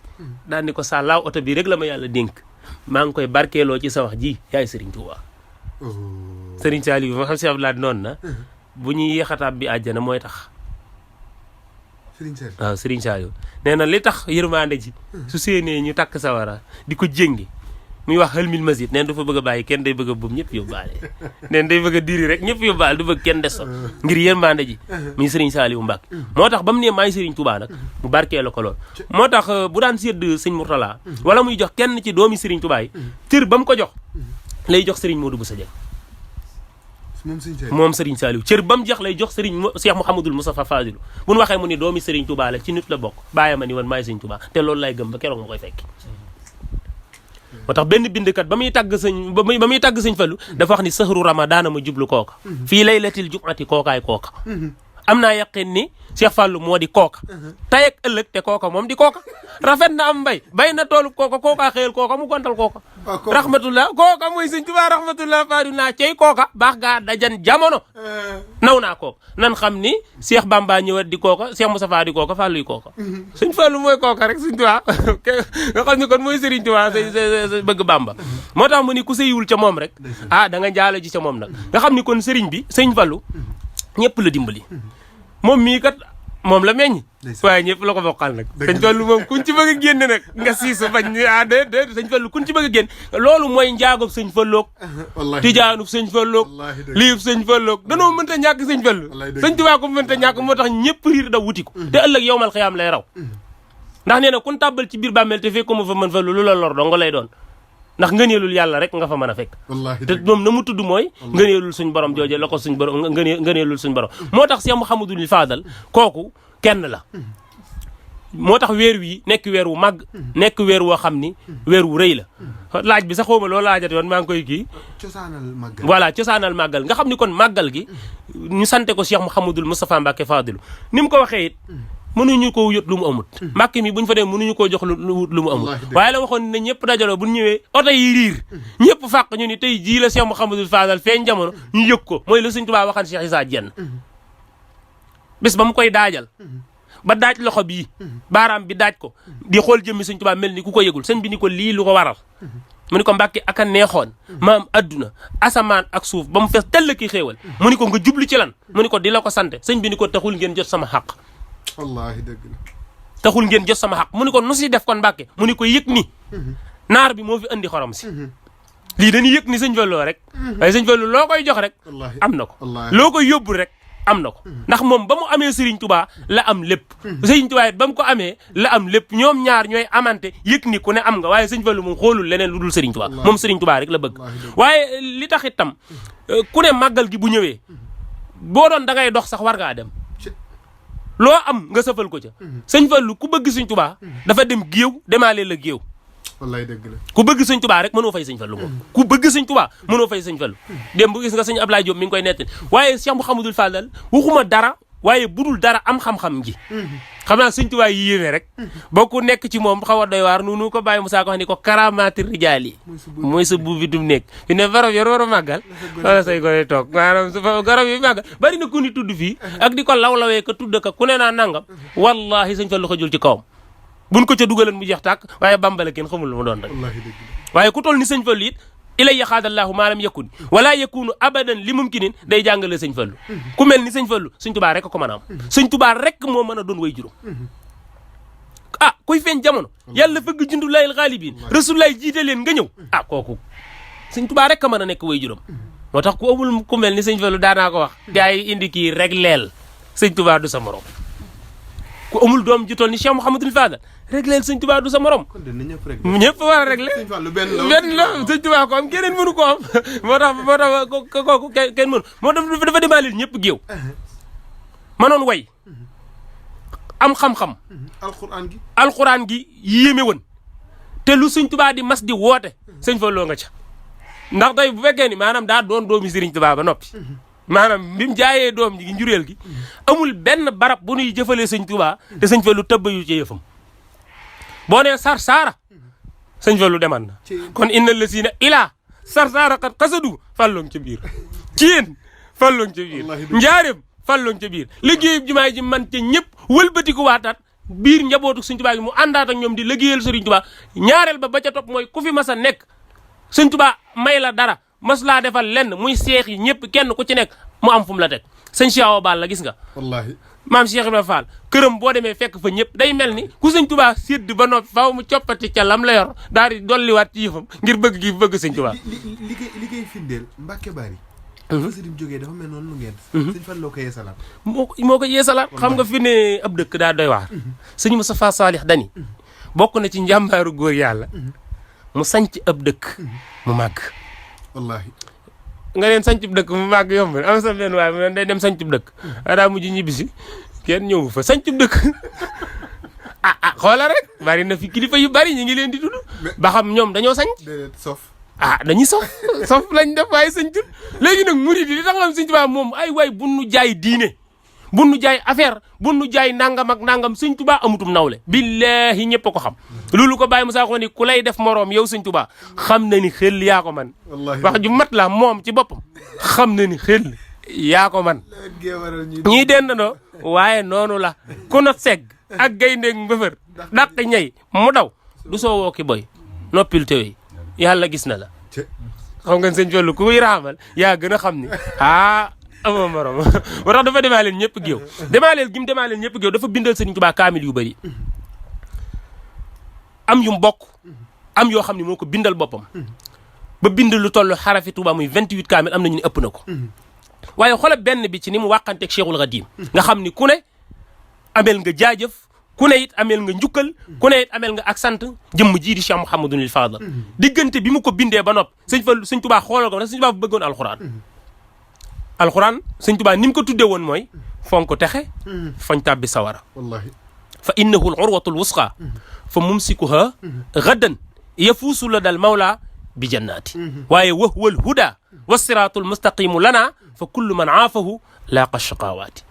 daal ni ko sàllaaw oto bi rek la ma yàlla dénk maa ngi koy barkeeloo ci sa wax ji yaay sëriñ Touba sëriñ Saalihu ma xam si Abdoulaye noonu na bu ñuy yéexataab bi àjjana mooy tax waaw Serigne Saliou nee na li tax yërmande ji su séenee ñu takk sawara di ko jéngi muy wax xel mil masit neen dafa bëgg a bàyyi kenn day bëgg a buum ñëpp yóbbaale neen day bëgg a diri rek ñëpp yóbbaale du bëgg kenn des so ngir yërmande ji muy Serigne Saliou Mbacke moo tax ba mu ne maay Serigne Touba nag mu barkee la ko lool moo tax bu daan sédd sëñ Mourtala wala muy jox kenn ci doomi Serigne Touba yi cër ba mu ko jox lay jox Serigne Modou Bousso Dieng moom Serigne Saliou cër ba mu jox lay jox Serigne Cheikh Mouhamadoul Moustapha Fadilou bu ñu waxee mu ni doomi Serigne Touba la ci nit la bokk bàyyi ma ni woon maay Serigne Touba te loolu lay gëm ba keroog ma koy fekki moo tax benn bindkat ba muy tàgg sëñ Fallu dafa wax ni sahru ramadaana ma jublu kooka fii laylatil jumati kookaay kooka am naa yaqin ni Cheikh Fallu moo di kooka tey ak ëllëg te kooka moom di kooka rafet na am mbay bay na toolu kooka xëyal kooka mu gontal kooka rahmatullah kooka mooy sëñ Tuubaa rahmatullah faadu naa cey kooka baax gaa dajan jamono naw naa kooka nan xam ni Cheikh Bamba ñëwat di kooka Cheikh Moustapha di kooka Falluy kooka sëñ Fallu mooy kooka rek sëñ Tuubaa nga xam ni kon mooy Sëriñ Tuubaa sa bëgg Bamba moo tax mu ni ku sëyiwul ca moom rek da nga jaalo ji ca moom nag nga xam ni kon sëriñ bi sëñ Fallu ñëpp la dimbali moom mii kat moom la meññ waaye ñëpp la ko bokkal nag sëñ Fallu moom kuñ ci bëgg a génn nag nga siisu bañ déet sëñ Fallu kuñ ci bëgg a génn loolu mooy njaagob sëñ Falloog tijaanub sëñ Falloog liib sëñ Falloog danoo mënta ñàkk sëñ Fallu sëñ Tuubaa ko mënta ñàkk moo tax ñëpp riir da wuti ko te ëllëg yowmal xiyaam lay raw ndax nee na kun tàbbal ci biir bàmmeel te fekk ko ma fa mën Fallu lu la lor dong lay doon ndax ngëneelul yàlla rek nga fa mën a fekk te moom na mu tudd mooy ngëneelul suñ borom jooje la ko suñ borom ngëneelul suñ borom moo tax Cheikh Mouhamadoul Fadal kooku kenn la moo tax weer wi nekk weer wu màgg nekk weer woo xam ni weer wu rëy la laaj bi sax xawma loo laajate woon maa ngi koy kii voilà cosaanal màggal nga xam ni kon màggal gi ñu sante ko Cheikh Mouhamadoul Moustapha Mbacké Fadilu ni mu ko waxee it mënuñu ko yot lu mu amut Mbàkke mi buñu fa dem mënuñu koo jox lu mu amut waaye la waxoon ne ñëpp dajaloo bu ñu ñëwee oto yi riir ñëpp fàq ñu ni tey jii la Cheikh Mouhamadoul Fadal feeñ jamono ñu yëg ko mooy la Sëñ Tuubaa waxan Cheikh Issa Diène bés ba mu koy daajal ba daaj loxo bii baaraam bi daaj ko di xool jëmmi Sëñ Tuubaa mel ni ku ko yëgul sëñ bi ni ko lii lu ko waral mu ni ko Mbàkke ak a neexoon maam adduna asamaan ak suuf ba mu fees tell ki xéewal mu ni ko nga jublu ci lan mu ni ko di la ko sante sëñ bi ni ko taxul ngeen jot sama xaq wallaahi dëgg la taxul ngeen jot sama xaq mu ni ko nu si def kon Mbàkke mu ni ko yëg ni naar bi moo fi andi xorom si lii dañuy yëg ni sëñ Fallu rek waaye sëñ Fallu loo koy jox rek am na ko loo koy yóbbul rek am na ko ndax moom ba mu amee Serigne Touba la am lépp Serigne Touba it ba mu ko amee la am lépp ñoom ñaar ñooy amante yëg ni ku ne am nga waaye sëñ Fallu moom xoolul leneen lu dul Serigne Touba moom Serigne Touba rek la bëgg waaye li tax itam ku ne màggal gi bu ñëwee boo doon da ngay dox sax war ngaa dem loo am nga sëfal ko ca sëñ Fallu ku bëgg sëñ Tuubaa dafa dem géew demaale la géew wallaay dëgg la ku bëgg sëñ Tuubaa rek mënoo fay sëñ Fallu moom ku bëgg sëñ Tuubaa mënoo fay sëñ Fallu dem bu gis nga sëñ Ablaye Diop mi ngi koy nettali waaye Cheikh Mouhamadoul Fadal waxuma dara waaye budul dara am xam-xam gi xam naa sëñ Tuubaa yi yéeme rek boo ku nekk ci moom xaw a doy waar nu ko bàyyi Moussa ko wax ni ko karaamaati rijaal yi mooy sa buubi dum nekk fi ne barab yor war a màggal wala say gone toog maanaam su garab yi màggal bari na ku ni tudd fii ak di ko lawlawee ka tudd ka ku ne naa nangam wallahi sëñ Fallu xajul ci kawam buñ ko ca dugaleen mu jeex tàkk waaye bambala kenn xamul lu mu doon rek waaye ku toll ni sëñ Fallu it ilayya xaadallaahu maa lam yakun wala yakunu abadan li mumkinin day jàngale sëñ Fallu ku mel ni sëñ Fallu sëñ Tubaa rek ko mën a am sëñ Tubaa rek moo mën a doon way juróom kuy feeñ jamono yàlla fëgg jundu layil xaalibiin rasulullaay jiite leen nga ñëw kooku sëñ Tubaa rek a mën a nekk way juróom moo tax ku amul ku mel ni sëñ Fallu daanaa ko wax gars yi indi kii rek leel sëñ Tubaa du sa morom ku amul doom ju toll ni Cheikh Mouhamadul Fadal régleel sëñ Tuubaa du sa morom ñëpp war a réglé benn la sëñ Tuubaa ko am keneen mënu ko am moo tax kooku kenn mënu moo tax dafa demaaleel ñëpp géew manoon way am xam-xam alxuraan gi yéeme woon te lu sëñ Tuubaa di mas di woote sëñ Fallu nga ca ndax tey bu fekkee ni maanaam daa doon doomi sëriñ Tuubaa ba noppi maanaam bi mu jaayee doom ji njureel gi amul benn barab bu nuy jëfalee sëñ Tuubaa te sëñ Fallu tëbbayu ci yëfam boo nee sar saara sëñ Fallu deman na kon inna lasina ilaa sar saara kat xasadu fàlloong ca biir ci yéen fàlloong ca biir njaareem fàlloong ca biir liggéeyu jumaay ji man ca ñëpp wëlbatiku waataat biir njabootu sëñ Tuubaa gi mu àndaat ak ñoom di liggéeyal sëriñ Tuubaa ñaareel ba ca topp mooy ku fi mas a nekk sëñ Tuubaa may la dara mas laa defal lenn muy seex yi ñëpp kenn ku ci nekk mu am fu mu la teg sëñ Cheikh Awa Balla la gis nga wallaahi maam Cheikh Ibrahima Fall këram boo demee fekk fa ñëpp day mel ni ku sëñ Tuubaa sédd ba noppi faaw mu coppati ca lam la yor daal di dolliwaat ci yëfam ngir bëgg gi bëgg sëñ Tuubaa li koy firndeel Mbàkke Bari fasidim jógee dafa mel noonu lu ngeen sëñ Fallu ko yeesalaat moo ko yeesalaat xam nga fi ne ab dëkk daa doy waar sëñ Moustapha Salih Dani bokk na ci njàmbaaru góor yàlla mu sanc ab dëkk mu màgg wallaahi nga leen sancub dëkk mu màgg yomb am sa benn waaye mu day dem sancub dëkk daa mujj ñibbisi kenn ñëwu fa sancub dëkk xoola rek bari na fi kilifa yu bari ñu ngi leen di tudd ba xam ñoom dañoo sanc sof dañuy sof lañ def waaye sancul léegi nag murid yi li tax xam sëñ Tuubaa moom ay waay bu nu jaay diine bu nu jaay affaire bu nu jaay nangam ak nangam sëñ Tuubaa amutum nawle billahi ñëpp a ko xam loolu ko bàyyi Musaa ko ni ku lay def moroom yow sëñ Tuubaa xam na ni xel yaa ko man wax ju mat la moom ci boppam xam na ni xel yaa ko man ñii dendandoo waaye noonu la ku na segg ak gayndeeg mbëfër dàq ñay mu daw du soo woo ki boy noppil tewe yàlla gis na la xam nga sëñ Fallu kuy raamal yaa gën a xam ni amoo morom moo tax dafa demaa leen ñëpp géew demaa leen ñëpp géew dafa bindal sëñ Tuubaa kaamil yu bëri am yu mbokk am yoo xam ne moo ko bindal boppam ba bind lu toll xarafi Tuubaa muy 28 kaamil am na ñu ne ëpp na ko waaye xoolal benn bi ci ni mu wàqanteeg Cheikhul Khadim nga xam ni ku ne amel nga jaajëf ku ne it amel nga njukkal ku ne it amel nga ak sant jëmm jii di Cheikh Mouhamadul Fadal diggante bi mu ko bindee ba nopp sëñ Tuubaa xoolal ko ndax sëñ Tuubaa bu bëggoon alxuraan sëñ Tuubaa ni mu ko tuddee woon mooy fonk texe fañ tàbbi sawara wallaahi fa innahu al urwatul wusqa fa mumsikuha gaddan yafuusu la dal mawla bi jannaati waaye wahwal huda wa siraatul mustaqimu lana fa kullu man aafahu laaqa shaqaawaati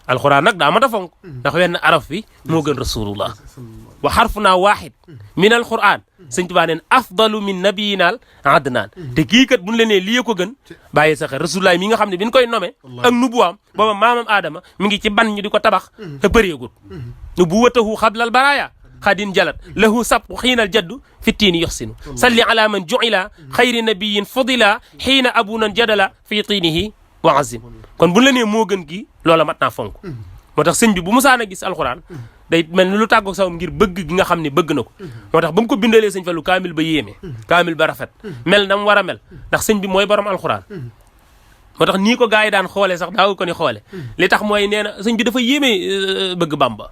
alxuraan nag daa mat a fonk ndax wenn araf bi moo gën rasulullah wa xarfunaa waaxid min alquran sëñ Tuubaa neen afdalu min nabiyinaal adnaan te kii kat buñ la nee lii ko gën bàyyi sa xel rasulullah mi nga xam ne bi ñu koy nomee ak nubuwaam booba maamam aadama mi ngi ci ban ñu di ko tabax te bëreegut nubuwatahu xablal baraaya xadin jalat lahu sabqu xiinal jaddu fittiini yoxsinu salli ala man juila xayri nabiyin fudila xiina abunan jadala fi tiinihi wa azim kon buñ la nee moo gën kii loola mat naa fonk moo tax sëñ bi bu musaan a gis alxuraan day mel ni lu tàggoog saw ngir bëgg gi nga xam ne bëgg na ko moo tax ba mu ko bindalee sëñ Fallu kaamil ba yéeme kaamil ba rafet mel na mu war a mel ndax sëñ bi mooy borom alxuraan moo tax nii ko gars yi daan xoolee sax daawu ko ni xoole li tax mooy nee na sëñ bi dafa yéeme bëgg Bamba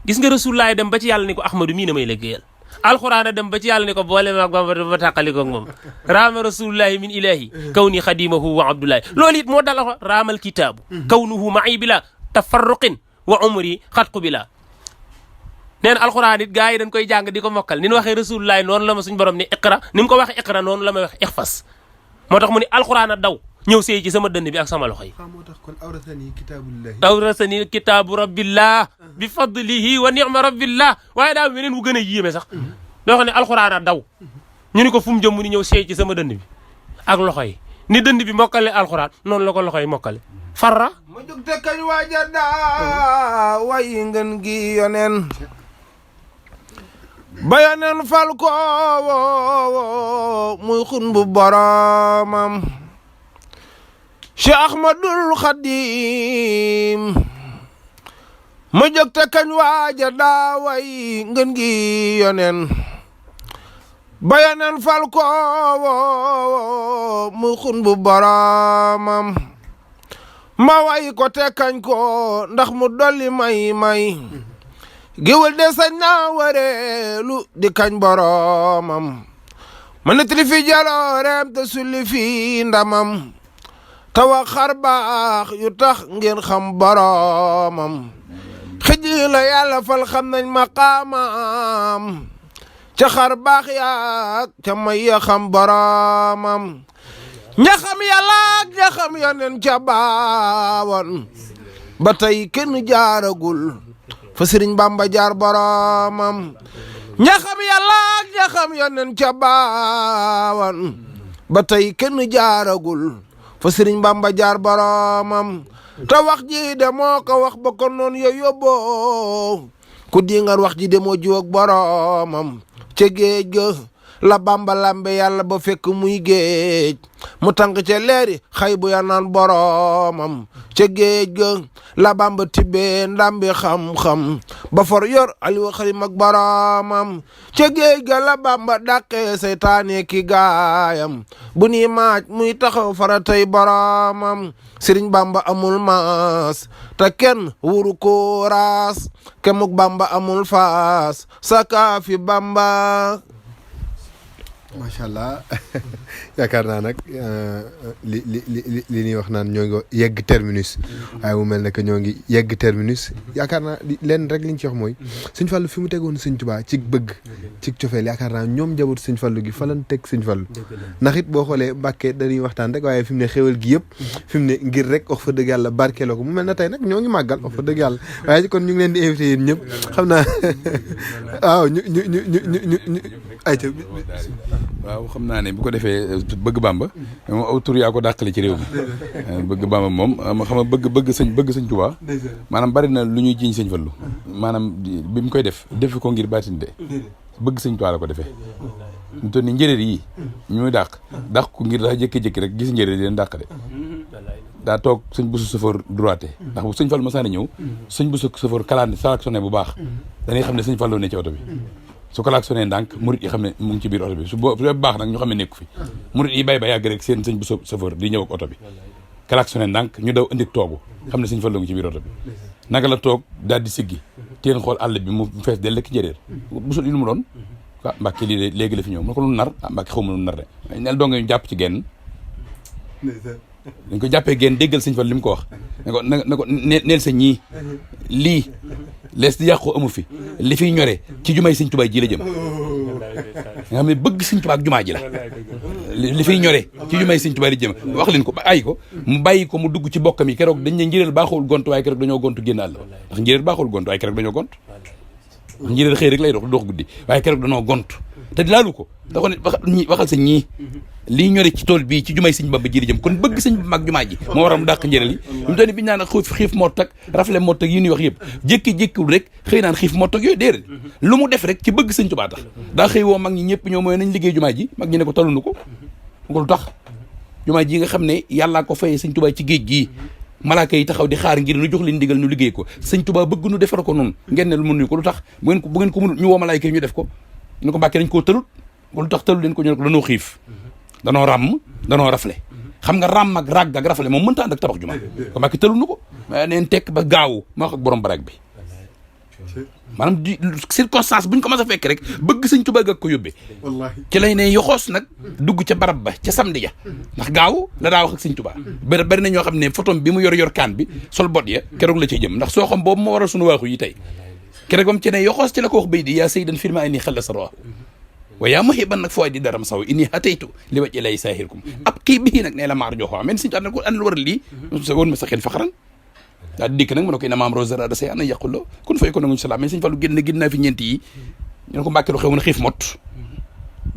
gis nga Rasulullah dem ba ci yàlla ni ko Ahmadu mii na may liggéeyal alxuraan a dem ba ci yàlla ni ko boole maag Bamba dafa tàqaliko ak moom raama rasulullahi min ilahi kawni xadimahu wa abdullahi loolu it moo dal alxuraan raamal kitaabu kawnuhu ma'i bila tafarruqin wa umri xatqu bila nee na alxuraan it gars yi dañ koy jàng di ko mokkal ni ñu waxee rasulullahi noonu la ma suñ borom ni iqra ni mu ko waxee iqra noonu la may wax ixfas moo tax mu ni alxuraan a daw ñëw sey ci sama dënn bi ak sama loxo yi. moo tax kon awrasani kitaabullahi. awrasani kitaabu rabbillah bi fadlihi wa ni'ma rabbillah waaye daa weneen wu gën a yéeme sax loo xam ne alxuraan a daw ñu ni ko fu mu jëm mu ni ñëw sey ci sama dënn bi ak loxo yi ni dënn bi mokkale alxuraan noonu la ko loxo yi mokkale farra ma jóg te kañ waaja daa way ngeen gi yoneen ba yoneen fal ko muy xun bu boromam Cheikh Ahmadul Khadim ma jóg te kañ waaja daa way ngeen gi yoneen ba yoneen fal ko muy xun bu boromam ma way ko te kañ ko ndax mu dolli may géwël de sañ naa wareelu di kañ boromam ma nettali fi jalooreem te sulli fi ndamam te wax xar baax yu tax ngeen xam boromam xëj la yàlla fal xam nañ maqaamam ca xar baax yaak ca may ya xam boromam ña xam yàlla ak ña xam yoneen ca baawoon ba tey kenn jaaragul fa Sëriñ Bamba jaar boromam ña xam yàlla ak ña xam yoneen ca baawoon ba tey kenn jaaragul fa Sëriñ Bamba jaar boromam te wax ji de moo ko wax ba kon noonu yo yóbboo ku dingar wax ji de moo jiw ak boromam ca géej ga la Bamba lambe yàlla ba fekk muy géej mu tànk ca leeri xay bu ya naan boromam ca géej ga la Bamba tibbee ndambi xam-xam ba for yor aliwa xalim ak boromam ca géej ga la Bamba dàqee seytaane ki gaayam bu ni maaj muy taxaw faratay boromam Sëriñ Bamba amul maas te kenn wuru ko raas kemuk Bamba amul faas saka fi Bamba. macha allah yaakaar naa nag li ñuy wax naan ñoo ngi yegg terminus waaye mu mel ne que ñoo ngi yegg terminus yaakaar naa leen rek li ñu ci wax mooy Sëñ Fallu fi mu tegoon Sëñ Tuubaa ci bëgg ci cofeel yaakaar naa ñoom njabootu Sëñ Fallu gi fa lañ teg Sëñ Fallu ndax it boo xoolee Mbàkke dañuy waxtaan rek waaye fi mu ne xéwal gi yëpp fi mu ne ngir rek wax fa dëgg yàlla barkeeloo ko mu mel na tey nag ñoo ngi màggal wax fa dëgg yàlla waaye kon ñu ngi leen di invité yéen ñëpp xam naa waaw ñu ayca waaw xam naa ne bu ko defee bëgg Bamba moom aw tur yaa ko dàqale ci réew mi bëgg Bamba moom xam nga bëgg sëñ Tuubaa maanaam bari na lu ñuy jiiñ Sëñ Fallu maanaam bi mu koy def ko ngir baatin de bëgg Sëñ Tuubaa la ko defee ñu toll ni njëréer yi ñuy dàq ko ngir daa jékki-jékki rek gis njëréer yi leen dàq de daa toog sëñ Busu sëfoor droité ndax bu Sëñ Fallu ma saani ñëw sëñ Busu sëfoor kalaan klaxonné bu baax dañuy xam ne Sëñ Fallu ne ci oto bi su klaxonné ndànk murit yi xam ne mu ngi ci biir oto bi su baax nag ñu xam ne nekku fi murit yi bay ba yàgg rek seen sëñ bu chauffeur di ñëw ak oto bi klaxonné ndànk ñu daw indi toogu xam ne Sëñ Fallu ngi ci biir oto bi naka la toog daal di siggi teen xool àll bi mu fees del lekk njëréer busul lu mu doon ah Mbàkke lii de léegi la fi ñëw mu ne ko lu nar ah Mbàkke xaw ma lu nar de nel doo nga ñu jàpp ci genn dañ ko jàppee genn déggal Sëñ Fallu li mu ko wax ne ko neel sa ñii lii lees di yàqoo amu fi li fiy ñore ci jumaay Sëñ Tuubaa ji la jëm nga xam ne bëgg Sëñ Tuubaa ak jumaa ji la li fiy ñore ci jumaay Sëñ Tuubaa di jëm wax leen ko bàyyi ko mu bàyyi ko mu dugg ci bokkam yi keroog dañ ne njëréer baaxul gont waaye keroog dañoo gont génn àll ndax njëréer baaxul gont waaye keroog dañoo gont njëréer xëy rek lay dox guddi waaye keroog dañoo gont te laalu ko da ko ne waxal sa ñii lii ñore ci tool bii ci jumaay Sëñ Bamba ji di jëm kon bëgg Sëñ Bamba ak jumaa ji moo waral mu dàq njëréel yi mu doon biñu naan xiif mott ak rafle mott ak yi ñuy wax yëpp jékki-jékkiwul rek xëy naan xiif mott ak yooyu déedéet lu mu def rek ci bëgg Sëñ Tuubaa tax daa xëy woo mag ñi ñëpp ñoo mooy nañ liggéey jumaa ji mag ñi ne ko talunu ko lu tax jumaa ji nga xam ne yàllaa ko fayee Sëñ Tuubaa ci géej gii malaaka yi taxaw di xaar ngir nu jox leen ndigal nu liggéey ko Sëñ Tuubaa bëgg nu defar ko noonu ngeen ne lu mënuñu ko lu tax bu ngeen ko mënul ñu woo malaaka yi ñu def ko ñu ko Mbàkke dañ koo tëlut lu tax tëlu leen ko ñu ne ko danoo xiif danoo ràmm danoo rafle xam nga ràmm ak ràgg ak rafle moom mënta ànd ak tabax jumaa ko Mbàkke tëlu nu ko neen tekk ba gaawu ma wax ak borom baraag bi maanaam di circonstance buñ ko mas a fekk rek bëgg Sëñ Tuubaa ak ko yóbbee ci lay ne yoxoos nag dugg ca barab ba ca samedi ja ndax gaaw la daa wax ak Sëñ Tuubaa bari na ñoo xam ne photom bi mu yor kaan bi sol bot ya keroog la cay jëm ndax soo xam boobu moo waral suñu waaxu yi tey keroog bam ci ne yoxoos ci la ko wax bay di yaa saydan firma ay nii xel la sa wa yaa muhiban nag foo di daram saw inni hataytu li waj ilay saahirkum ab kii bii nag ne la maar joxoo men suñu ànd ko ànd war lii woon ma sa xel faxaran daal di dikk nag mu ne ko ina maam rosera da say ana yàquloo kun fay ko nanguñu salaam mais sëñ Fallu génn naa fi ñeenti yi ñu ne ko Mbàkke lu xew mu ne xiif mot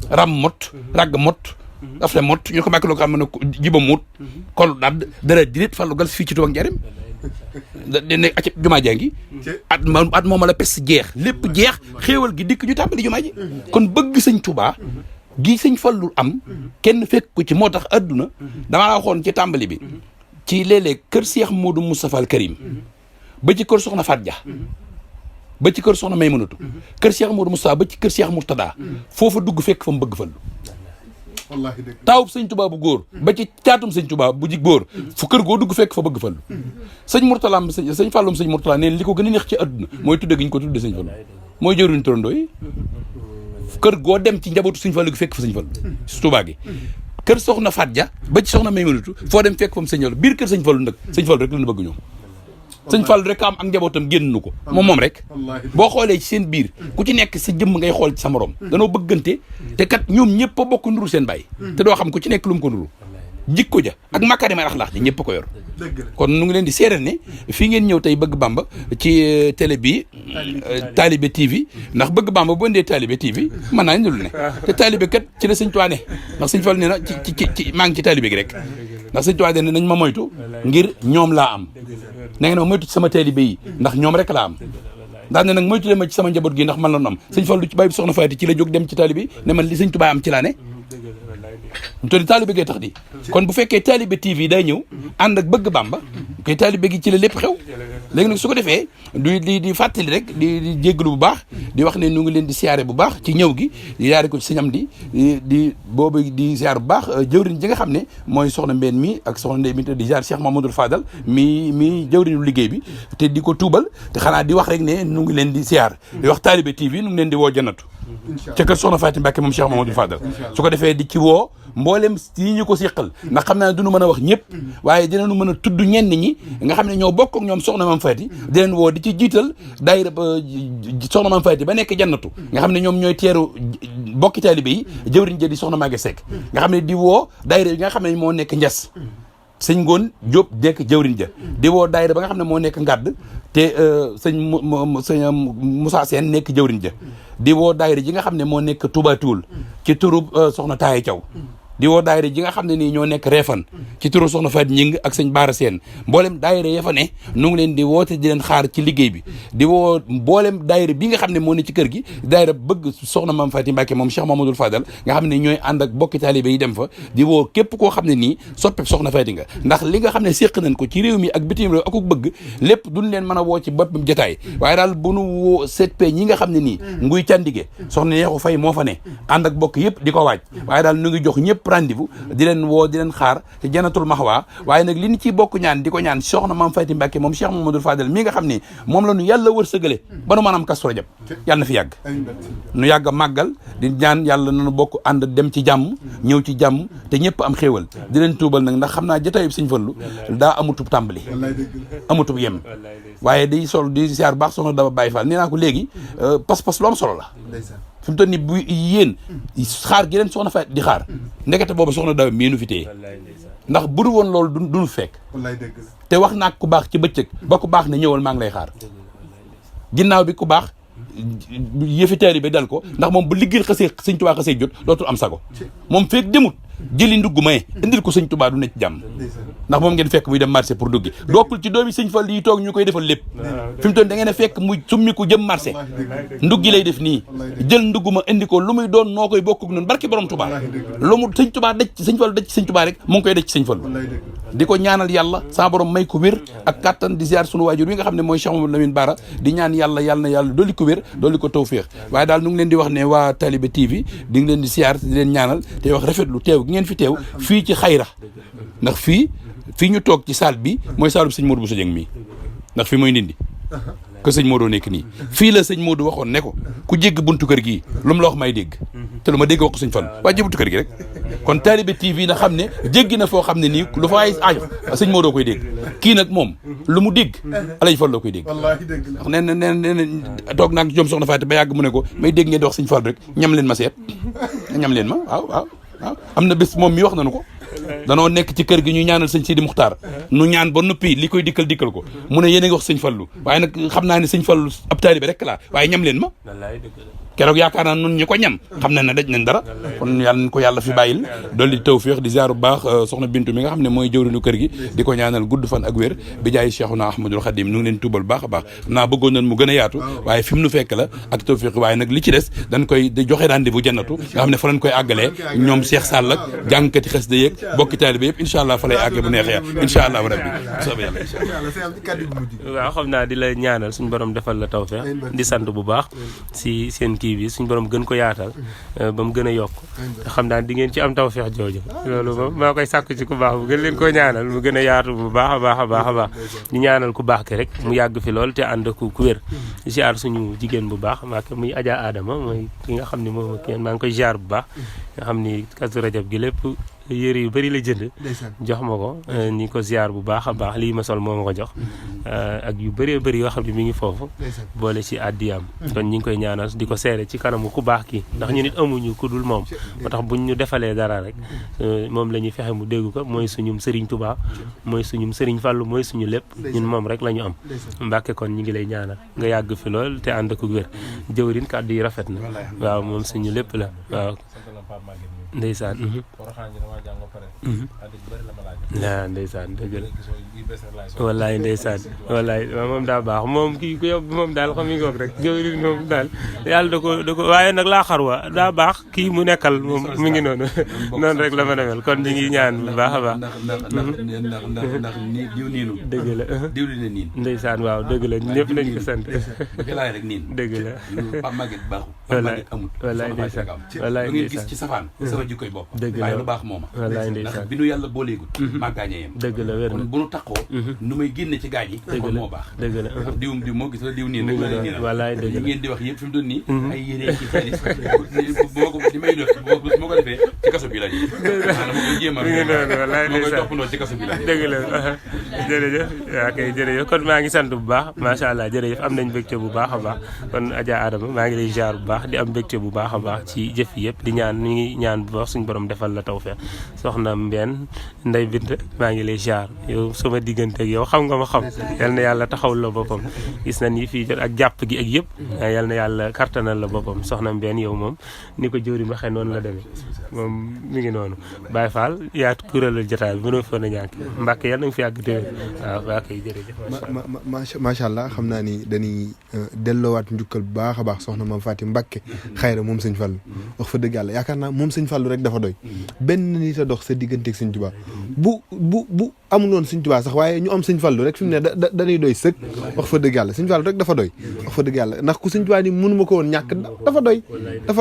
ram mot ragg mot afle mot ñu ne ko Mbàkke loo ko xam ne jiba mut kol daal dara diréet Fallu gal fii ci Tuubaa Njaaréem da nekk acc jumaa jaa ngi at mooma la pes jeex lépp jeex xéewal gi dikk ñu tàmbali jumaa ji kon bëgg sëñ Tuubaa gi sëñ Fallu am kenn fekk ko ci moo tax adduna damaa la waxoon ci tàmbali bi ci léeg-léeg kër Cheikh Modou Moustapha al Karim ba ci kër Soxna Faat Ja ba ci kër Soxna Maymunatu kër Cheikh Modou Moustapha ba ci kër Cheikh Mourtada foofa dugg fekk fa mu bëgg Fallu taawub sëñ Tuubaa bu góor ba ci caatum sëñ Tuubaa bu ji góor fu kër goo dugg fekk fa bëgg Fallu sëñ Mourtala sëñ Fallum sëñ Mourtala neen li ko gën a neex ci adduna mooy tudde gi ñu ko tudde sëñ Fallu mooy jëruñu torondoo yi kër goo dem ci njabootu sëñ Fallu gi fekk fa sëñ Fallu si Tuubaa gi kër Soxna Faat Ja ba ci Soxna Maymunatu foo dem fekk fa mu sëñ Fallu biir kër sëñ Fallu nag sëñ Fallu rek la ñu bëgg ñoom sëñ Fallu rek am ak njabootam génn nu ko moom rek boo xoolee ci seen biir ku ci nekk sa jëmm ngay xool ci sa morom danoo bëggante te kat ñoom ñëpp a bokk nduru seen bàyyi te doo xam ku ci nekk lu mu ko nduru jikko ja ak makarimal axlaax ji ñëpp a ko yor kon nu ngi leen di seeral ne fii ngeen ñëw tey bëgg Bamba ci télé bi Talibé TV ndax bëgg Bamba boo indee Talibé TV mën naa lu ne te Talibé kat ci la sëñ Tuubaa ne ndax sëñ Fallu nee na ci maa ngi ci Talibé gi rek ndax sëñ Tuubaa ne nañ ma moytu ngir ñoom laa am na ngeen ma moytu ci sama Talibé yi ndax ñoom rek laa am ndax ne nag moytu leen ma ci sama njaboot gi ndax man la nu am sëñ Fallu ci bàyyi bi Soxna Faati ci la jóg dem ci Talibé ne man li sëñ Tuubaa am ci laa ne mu toll Talibé gee tax di kon bu fekkee Talibé TV day ñëw ànd ak bëgg Bamba koy Talibé gi ci la lépp xew léegi nag su ko defee di fàttali rek di jéggalu bu baax di wax ne nu ngi leen di siyaare bu baax ci ñëw gi di yaare ko ci sëñ Amdi di boobu di siyaar bu baax jëwriñ ji nga xam ne mooy soxna Mbène mi ak soxna Ndey mi te di siyaar Cheikh Mamadou Fadal mi jëwriñu liggéey bi te di ko tuubal te xanaa di wax rek ne nu ngi leen di siyaar di wax Talibé TV nu ngi leen di woo jannatu ca kër soxna Faati Mbàkke moom Cheikh Mamadou Fadal su ko defee di ci woo mboolem yi ñu ko siqal ndax xam naa duñu mën a wax ñëpp waaye dinañu mën a tudd ñenn ñi nga xam ne ñoo bokk ak ñoom soxna Maam Faati di leen woo di ci jiital daayira soxna Maam Faati ba nekk jannatu nga xam ne ñoom ñooy teeru bokki taalibe yi jëwriñ ja di soxna Maguette Seck nga xam ne di woo daayira yi nga xam ne moo nekk Njas sëñ Ngoon Diop nekk jëwriñ ja di woo daayira ba nga xam ne moo nekk Ngadd te sëñ Moussa Sène nekk jëwriñ ja di woo daayira ji nga xam ne moo nekk Touba Toul ci turu soxna Taaye Thiaw di woo daayira ji nga xam ne nii ñoo nekk Réfan ci turu soxna Faat Ñing ak sëñ Baara Seen mboolem daayira ya fa ne nu ngi leen di woote di leen xaar ci liggéey bi di woo mboolem daayira bi nga xam ne moo ne ci kër gi daayira bëgg soxna Maam Faati Mbàkke moom Cheikh Mamadou Fadal nga xam ne ñooy ànd ak bokki taalibe yi dem fa di woo képp koo xam ne nii soppeb soxna Faati nga ndax li nga xam ne séq nañ ko ci réew mi ak bitim réew akuk bëgg lépp duñ leen mën a woo ci bopp jotaay waaye daal bu nu woo setpe ñi nga xam ne nii nguy càndige soxna Neexu Fay moo fa ne ànd ak bokk yëpp di ko waaj waaye daal nu ngi jox ñëpp rendez-vous di leen woo di leen xaar ci janatul maxwa waaye nag li ñu ciy bokk ñaan di ko ñaan soxna Maam Faati Mbàkke moom Cheikh Mamadou Fadal mi nga xam ne moom la nu yàlla wërsëgale ba nu maanaam Kazu Rajab yàlla na fi yàgg nu yàgg a màggal di ñaan yàlla nanu bokk ànd dem ci jàmm ñëw ci jàmm te ñëpp am xéewal di leen tuubal nag ndax xam naa jotaayub Sëñ Fallu daa amutub tàmbali amutub yem waaye di siyaar baax soxna Daba Baye Fall nee naa ko léegi pas-pas lu am solo la fi mu toll nii bu yéen xaar gi leen soxna Faati di xaar ndekete boobu soxna Daba mii nu fi téye ndax bu dul woon loolu duñu fekk te wax naa ku baax ci bëccëg ba ku baax ne ñëwal maa ngi lay xaar ginnaaw bi ku baax yëfi taalibe dal ko ndax moom bu liggéeyal xasee Sëñ Tuubaa xasee jot dootul am sago moom fekk demut jëli ndugg maye indil ko Sëñ Tuubaa du nekk jàmm ndax moom ngeen fekk muy dem marché pour duggi dokkul ci doomi Sëñ Fall yi toog ñu koy defal lépp fi mu toll da ngeen a fekk muy summi ko jëm marché nduggi lay def nii jël ndugg ma indi ko lu muy doon noo koy bokk ak noonu barki borom Tuubaa lu mu Sëñ Tuubaa daj ci Sëñ Fall daj ci Sëñ Tuubaa rek mu ngi koy daj ci Sëñ Fall di ko ñaanal yàlla sa borom may ko wér ak kattan di ziar sunu waajur wi nga xam ne mooy Cheikh Mamadou Lamine Bara di ñaan yàlla na yàlla dolli ko wér dolli ko tawféex waaye daal nu ngi leen di wax ne waa Talibé TV di ngi leen di ziar di leen ñaanal te wax rafetlu teew gi ngeen fi teew fii ci xayra ndax fii ñu toog ci salle bi mooy salle bi sëñ Modou Bousso Dieng mii ndax fii mooy ndindi que sëñ Modou nekk nii fii la sëñ Modou waxoon ne ko ku jégg buntu kër gii lu mu la wax may dégg te lu ma dégg wax ko sëñ Fall waa ji buntu kër gi rek kon Talibe TV na xam ne jéggi na foo xam ne nii lu fa ay aajo sëñ Modou koy dégg kii nag moom lu mu dégg Alaaji Fall loo koy dégg ndax nee na toog naag ñoom soxna Fatou ba yàgg mu ne ko may dégg ngeen di wax sëñ Fall rek ñam leen ma seet ñam leen ma waaw am na bés moom mi wax nañu ko danoo nekk ci kër gi ñu ñaanal sëñ Sidi Muxtaar nu ñaan ba noppi li koy dikkal ko mu ne yéen a ngi wax sëñ Fallu waaye nag xam naa ne sëñ Fallu ab taalibe rek laa waaye ñam leen ma keroog yaakaar naa nun ñi ko ñam xam nañ ne daj nañ dara kon yàlla nañ ko yàlla fi bàyyil dolli tawfiix di ziar bu baax soxna Bintu mi nga xam ne mooy jëwriñu kër gi di ko ñaanal gudd fan ak wér bi jaay Cheikhuna Ahmadul Khadim nu ngi leen tuubal baax a baax naa bëggoon nañ mu gën a yaatu waaye fi mu nu fekk la ak tawfiix waaye nag li ci des dañ koy di joxe rendez-vous jannatu nga xam ne fa lañ koy àggalee ñoom Cheikh Sall ak jàngkati xasida yeeg bokki taalibe yëpp incha allah fa lay àgge bu neexee yàlla incha allah rabbi soobee yàlla incha allah. waaw xam naa di la ñaanal suñu borom defal la tawfiix di sant bu baax si seen kii bi suñu borom gën ko yaatal ba mu gën a yokk te xam naa di ngeen ci am tawfeex jooju loolu moom maa koy sàkku ci ku baax bu gën leen koo ñaanal mu gën a yaatu bu baax a baax a baax a baax ñu ñaanal ku baax ki rek mu yàgg fi lool te ànd ku wér ziar suñu jigéen bu baax maake muy Adja Adama mooy ki nga xam ne moom kenn maa ngi koy ziar bu baax nga xam ni Kazu Rajab gi lépp yére yu bëri la jënd jox ma ko ñi ko ziar bu baax a baax lii ma sol moo ma ko jox ak yu bëree bëri yoo xam ne mi ngi foofu boole ci àddiyaam kon ñi ngi koy ñaanal di ko seere ci kanamu ku baax kii ndax ñu nit amuñu ku dul moom moo tax buñ ñu defalee dara rek moom la ñuy fexe mu dégg ko mooy suñum Sëriñ Tuubaa mooy suñum Sëriñ Fallu mooy suñu lépp ñun moom rek la ñu am Mbàkke kon ñi ngi lay ñaanal nga yàgg fi lool te ànd ko wér jëwrin kàddu yi rafet na waaw moom suñu lépp la waaw ndeysaan waaw ndeysaan dëgg la wallaay ndeysaan wallaay moom daa baax moom kii ku yow moom daal xam ngoog rek jëwriñ moom daal yàlla da ko waaye nag laa xarwa daa baax kii mu nekkal moom mi ngi noonu noonu rek la mën a mel kon ñu ngi ñaan bu baax a baax ndax diw niinu dëgg la diw li ne niin ndeysaan waaw dëgg la ñëpp nañ ko sant laay rek niin dëgg la Pape Maguette baaxu Pape Maguette amut wallaay ndeysaan wallaay lu ngeen gis ci safaan sama jikkoy bopp dëgg la waaye lu baax mooma wallaay ndeysaan ndax bi nu yàlla booleegul maa gaañe yem dëgg la wér na kon bu nu taxoo nu may génne ci gaañ yi kon moo baax dëgg la diw moo gis la diw niin rek la niin wallaay dëgg la ngeen di wax yëpp fi mu doon nii ay yére ci xaalis boo ko di may def moo ko defee ci kaso bi la ñu maanaam moo koy jéem a wallaay moo koy toppandoo ci kaso bi la dëgg la jërëjëf waaw kay jërëjëf kon maa ngi sant bu baax macha allah jërëjëf am nañ mbégte bu baax a baax kon Adja Adama maa ngi lay jaar bu baax di am mbégte bu baax a baax ci jëf yi yëpp di ñaan ñu ngi ñaan bu baax suñu borom defal la tawfeex soxna Mbène Ndeye Binta maa ngi lay jaar yow sama diggante ak yow xam nga ma xam yal na yàlla taxawul la boppam gis nañ yi fii jot ak jàpp gi ak yëpp yal na yàlla kartanal la boppam soxna Mbène yow moom ni ko jëwri waxee noonu la demee moom mi ngi noonu Baye Fall yaa kuréelal jotaay bi mënoo foon a ñàkk Mbàkke yal na nga fi àgg déwén waaw waa kay jërëjëf macha allah xam naa ni dañuy delloowaat njukkal bu baax a baax soxna Mame Faty Mbacké xayra moom sëñ Fallu wax fa dëgg yàlla yaakaar naa moom sëñ Fallu rek dafa doy benn nit a dox sa digganteeg sëñ Tuubaa bu amuloon sëñ Tuubaa sax waaye ñu am sëñ Fallu rek fi mu ne dañuy doy sëg wax fa dëgg yàlla sëñ Fallu rek dafa doy wax fa dëgg yàlla ndax ku sëñ Tuubaa ni mënuma ko woon ñàkk dafa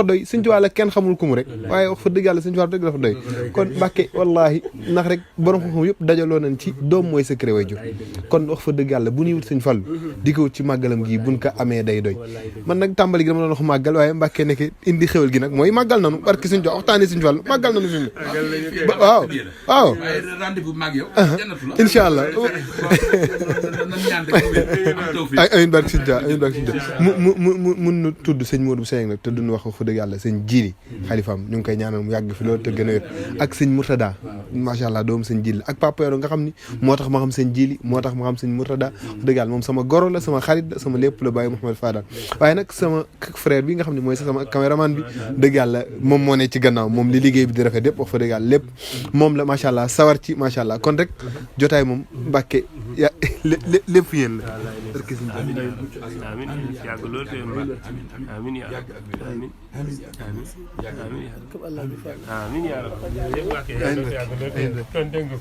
doy sëñ Tuubaa la kenn xamul ku mu rek waaye wax fa dëgg yàlla sëñ Fallu rek dafa doy kon Mbàkke wallahi ndax rek borom xam-xam yëpp dajaloo nañ ci doom mooy secret way jur kon wax fa dëgg yàlla bu ñuy wut sëñ Fallu di ko wut ci màggalam gi buñ ko amee day doy man nag tàmbali gi dama doon wax màggal waaye Mbàkke nekk indi xéwal gi nag mooy màggal nanu barki sëñ Tuubaa waxtaane sëñ Fallu màggal nanu fi mu ne waaw rendez-vous mag yow incha allah amiin barki sëñ Tuubaa amiin barki sëñ Tuubaa mu mun nu tudd sëñ Modou Seye nag te duñu wax fa dëgg yàlla sëñ Jili xalifaam ñu ngi koy ñaanal mu yàgg fi loolu te gën a wér ak sëñ Murtada macha allah doomu sëñ Jili ak Papa Yoro nga xam ni moo tax ma xam sëñ Jili moo tax ma xam sëñ Murtada dëgg yàlla moom sama goro la sama xarit la sama lépp la Baye Mouhamed Fadal waaye nag sama frère bi nga xam ne mooy sama caméraman bi dëgg yàlla moom moo ne ci gannaaw moom li liggéey bi di rafet yëpp wax fa dëgg yàlla lépp moom la macha allah sawar ci macha allah kon rek jotaay moom Mbàkke ya lépp yéen la amiin yàgg lool te amiin yaa amiin amiin yaa rabbi kon dégg nga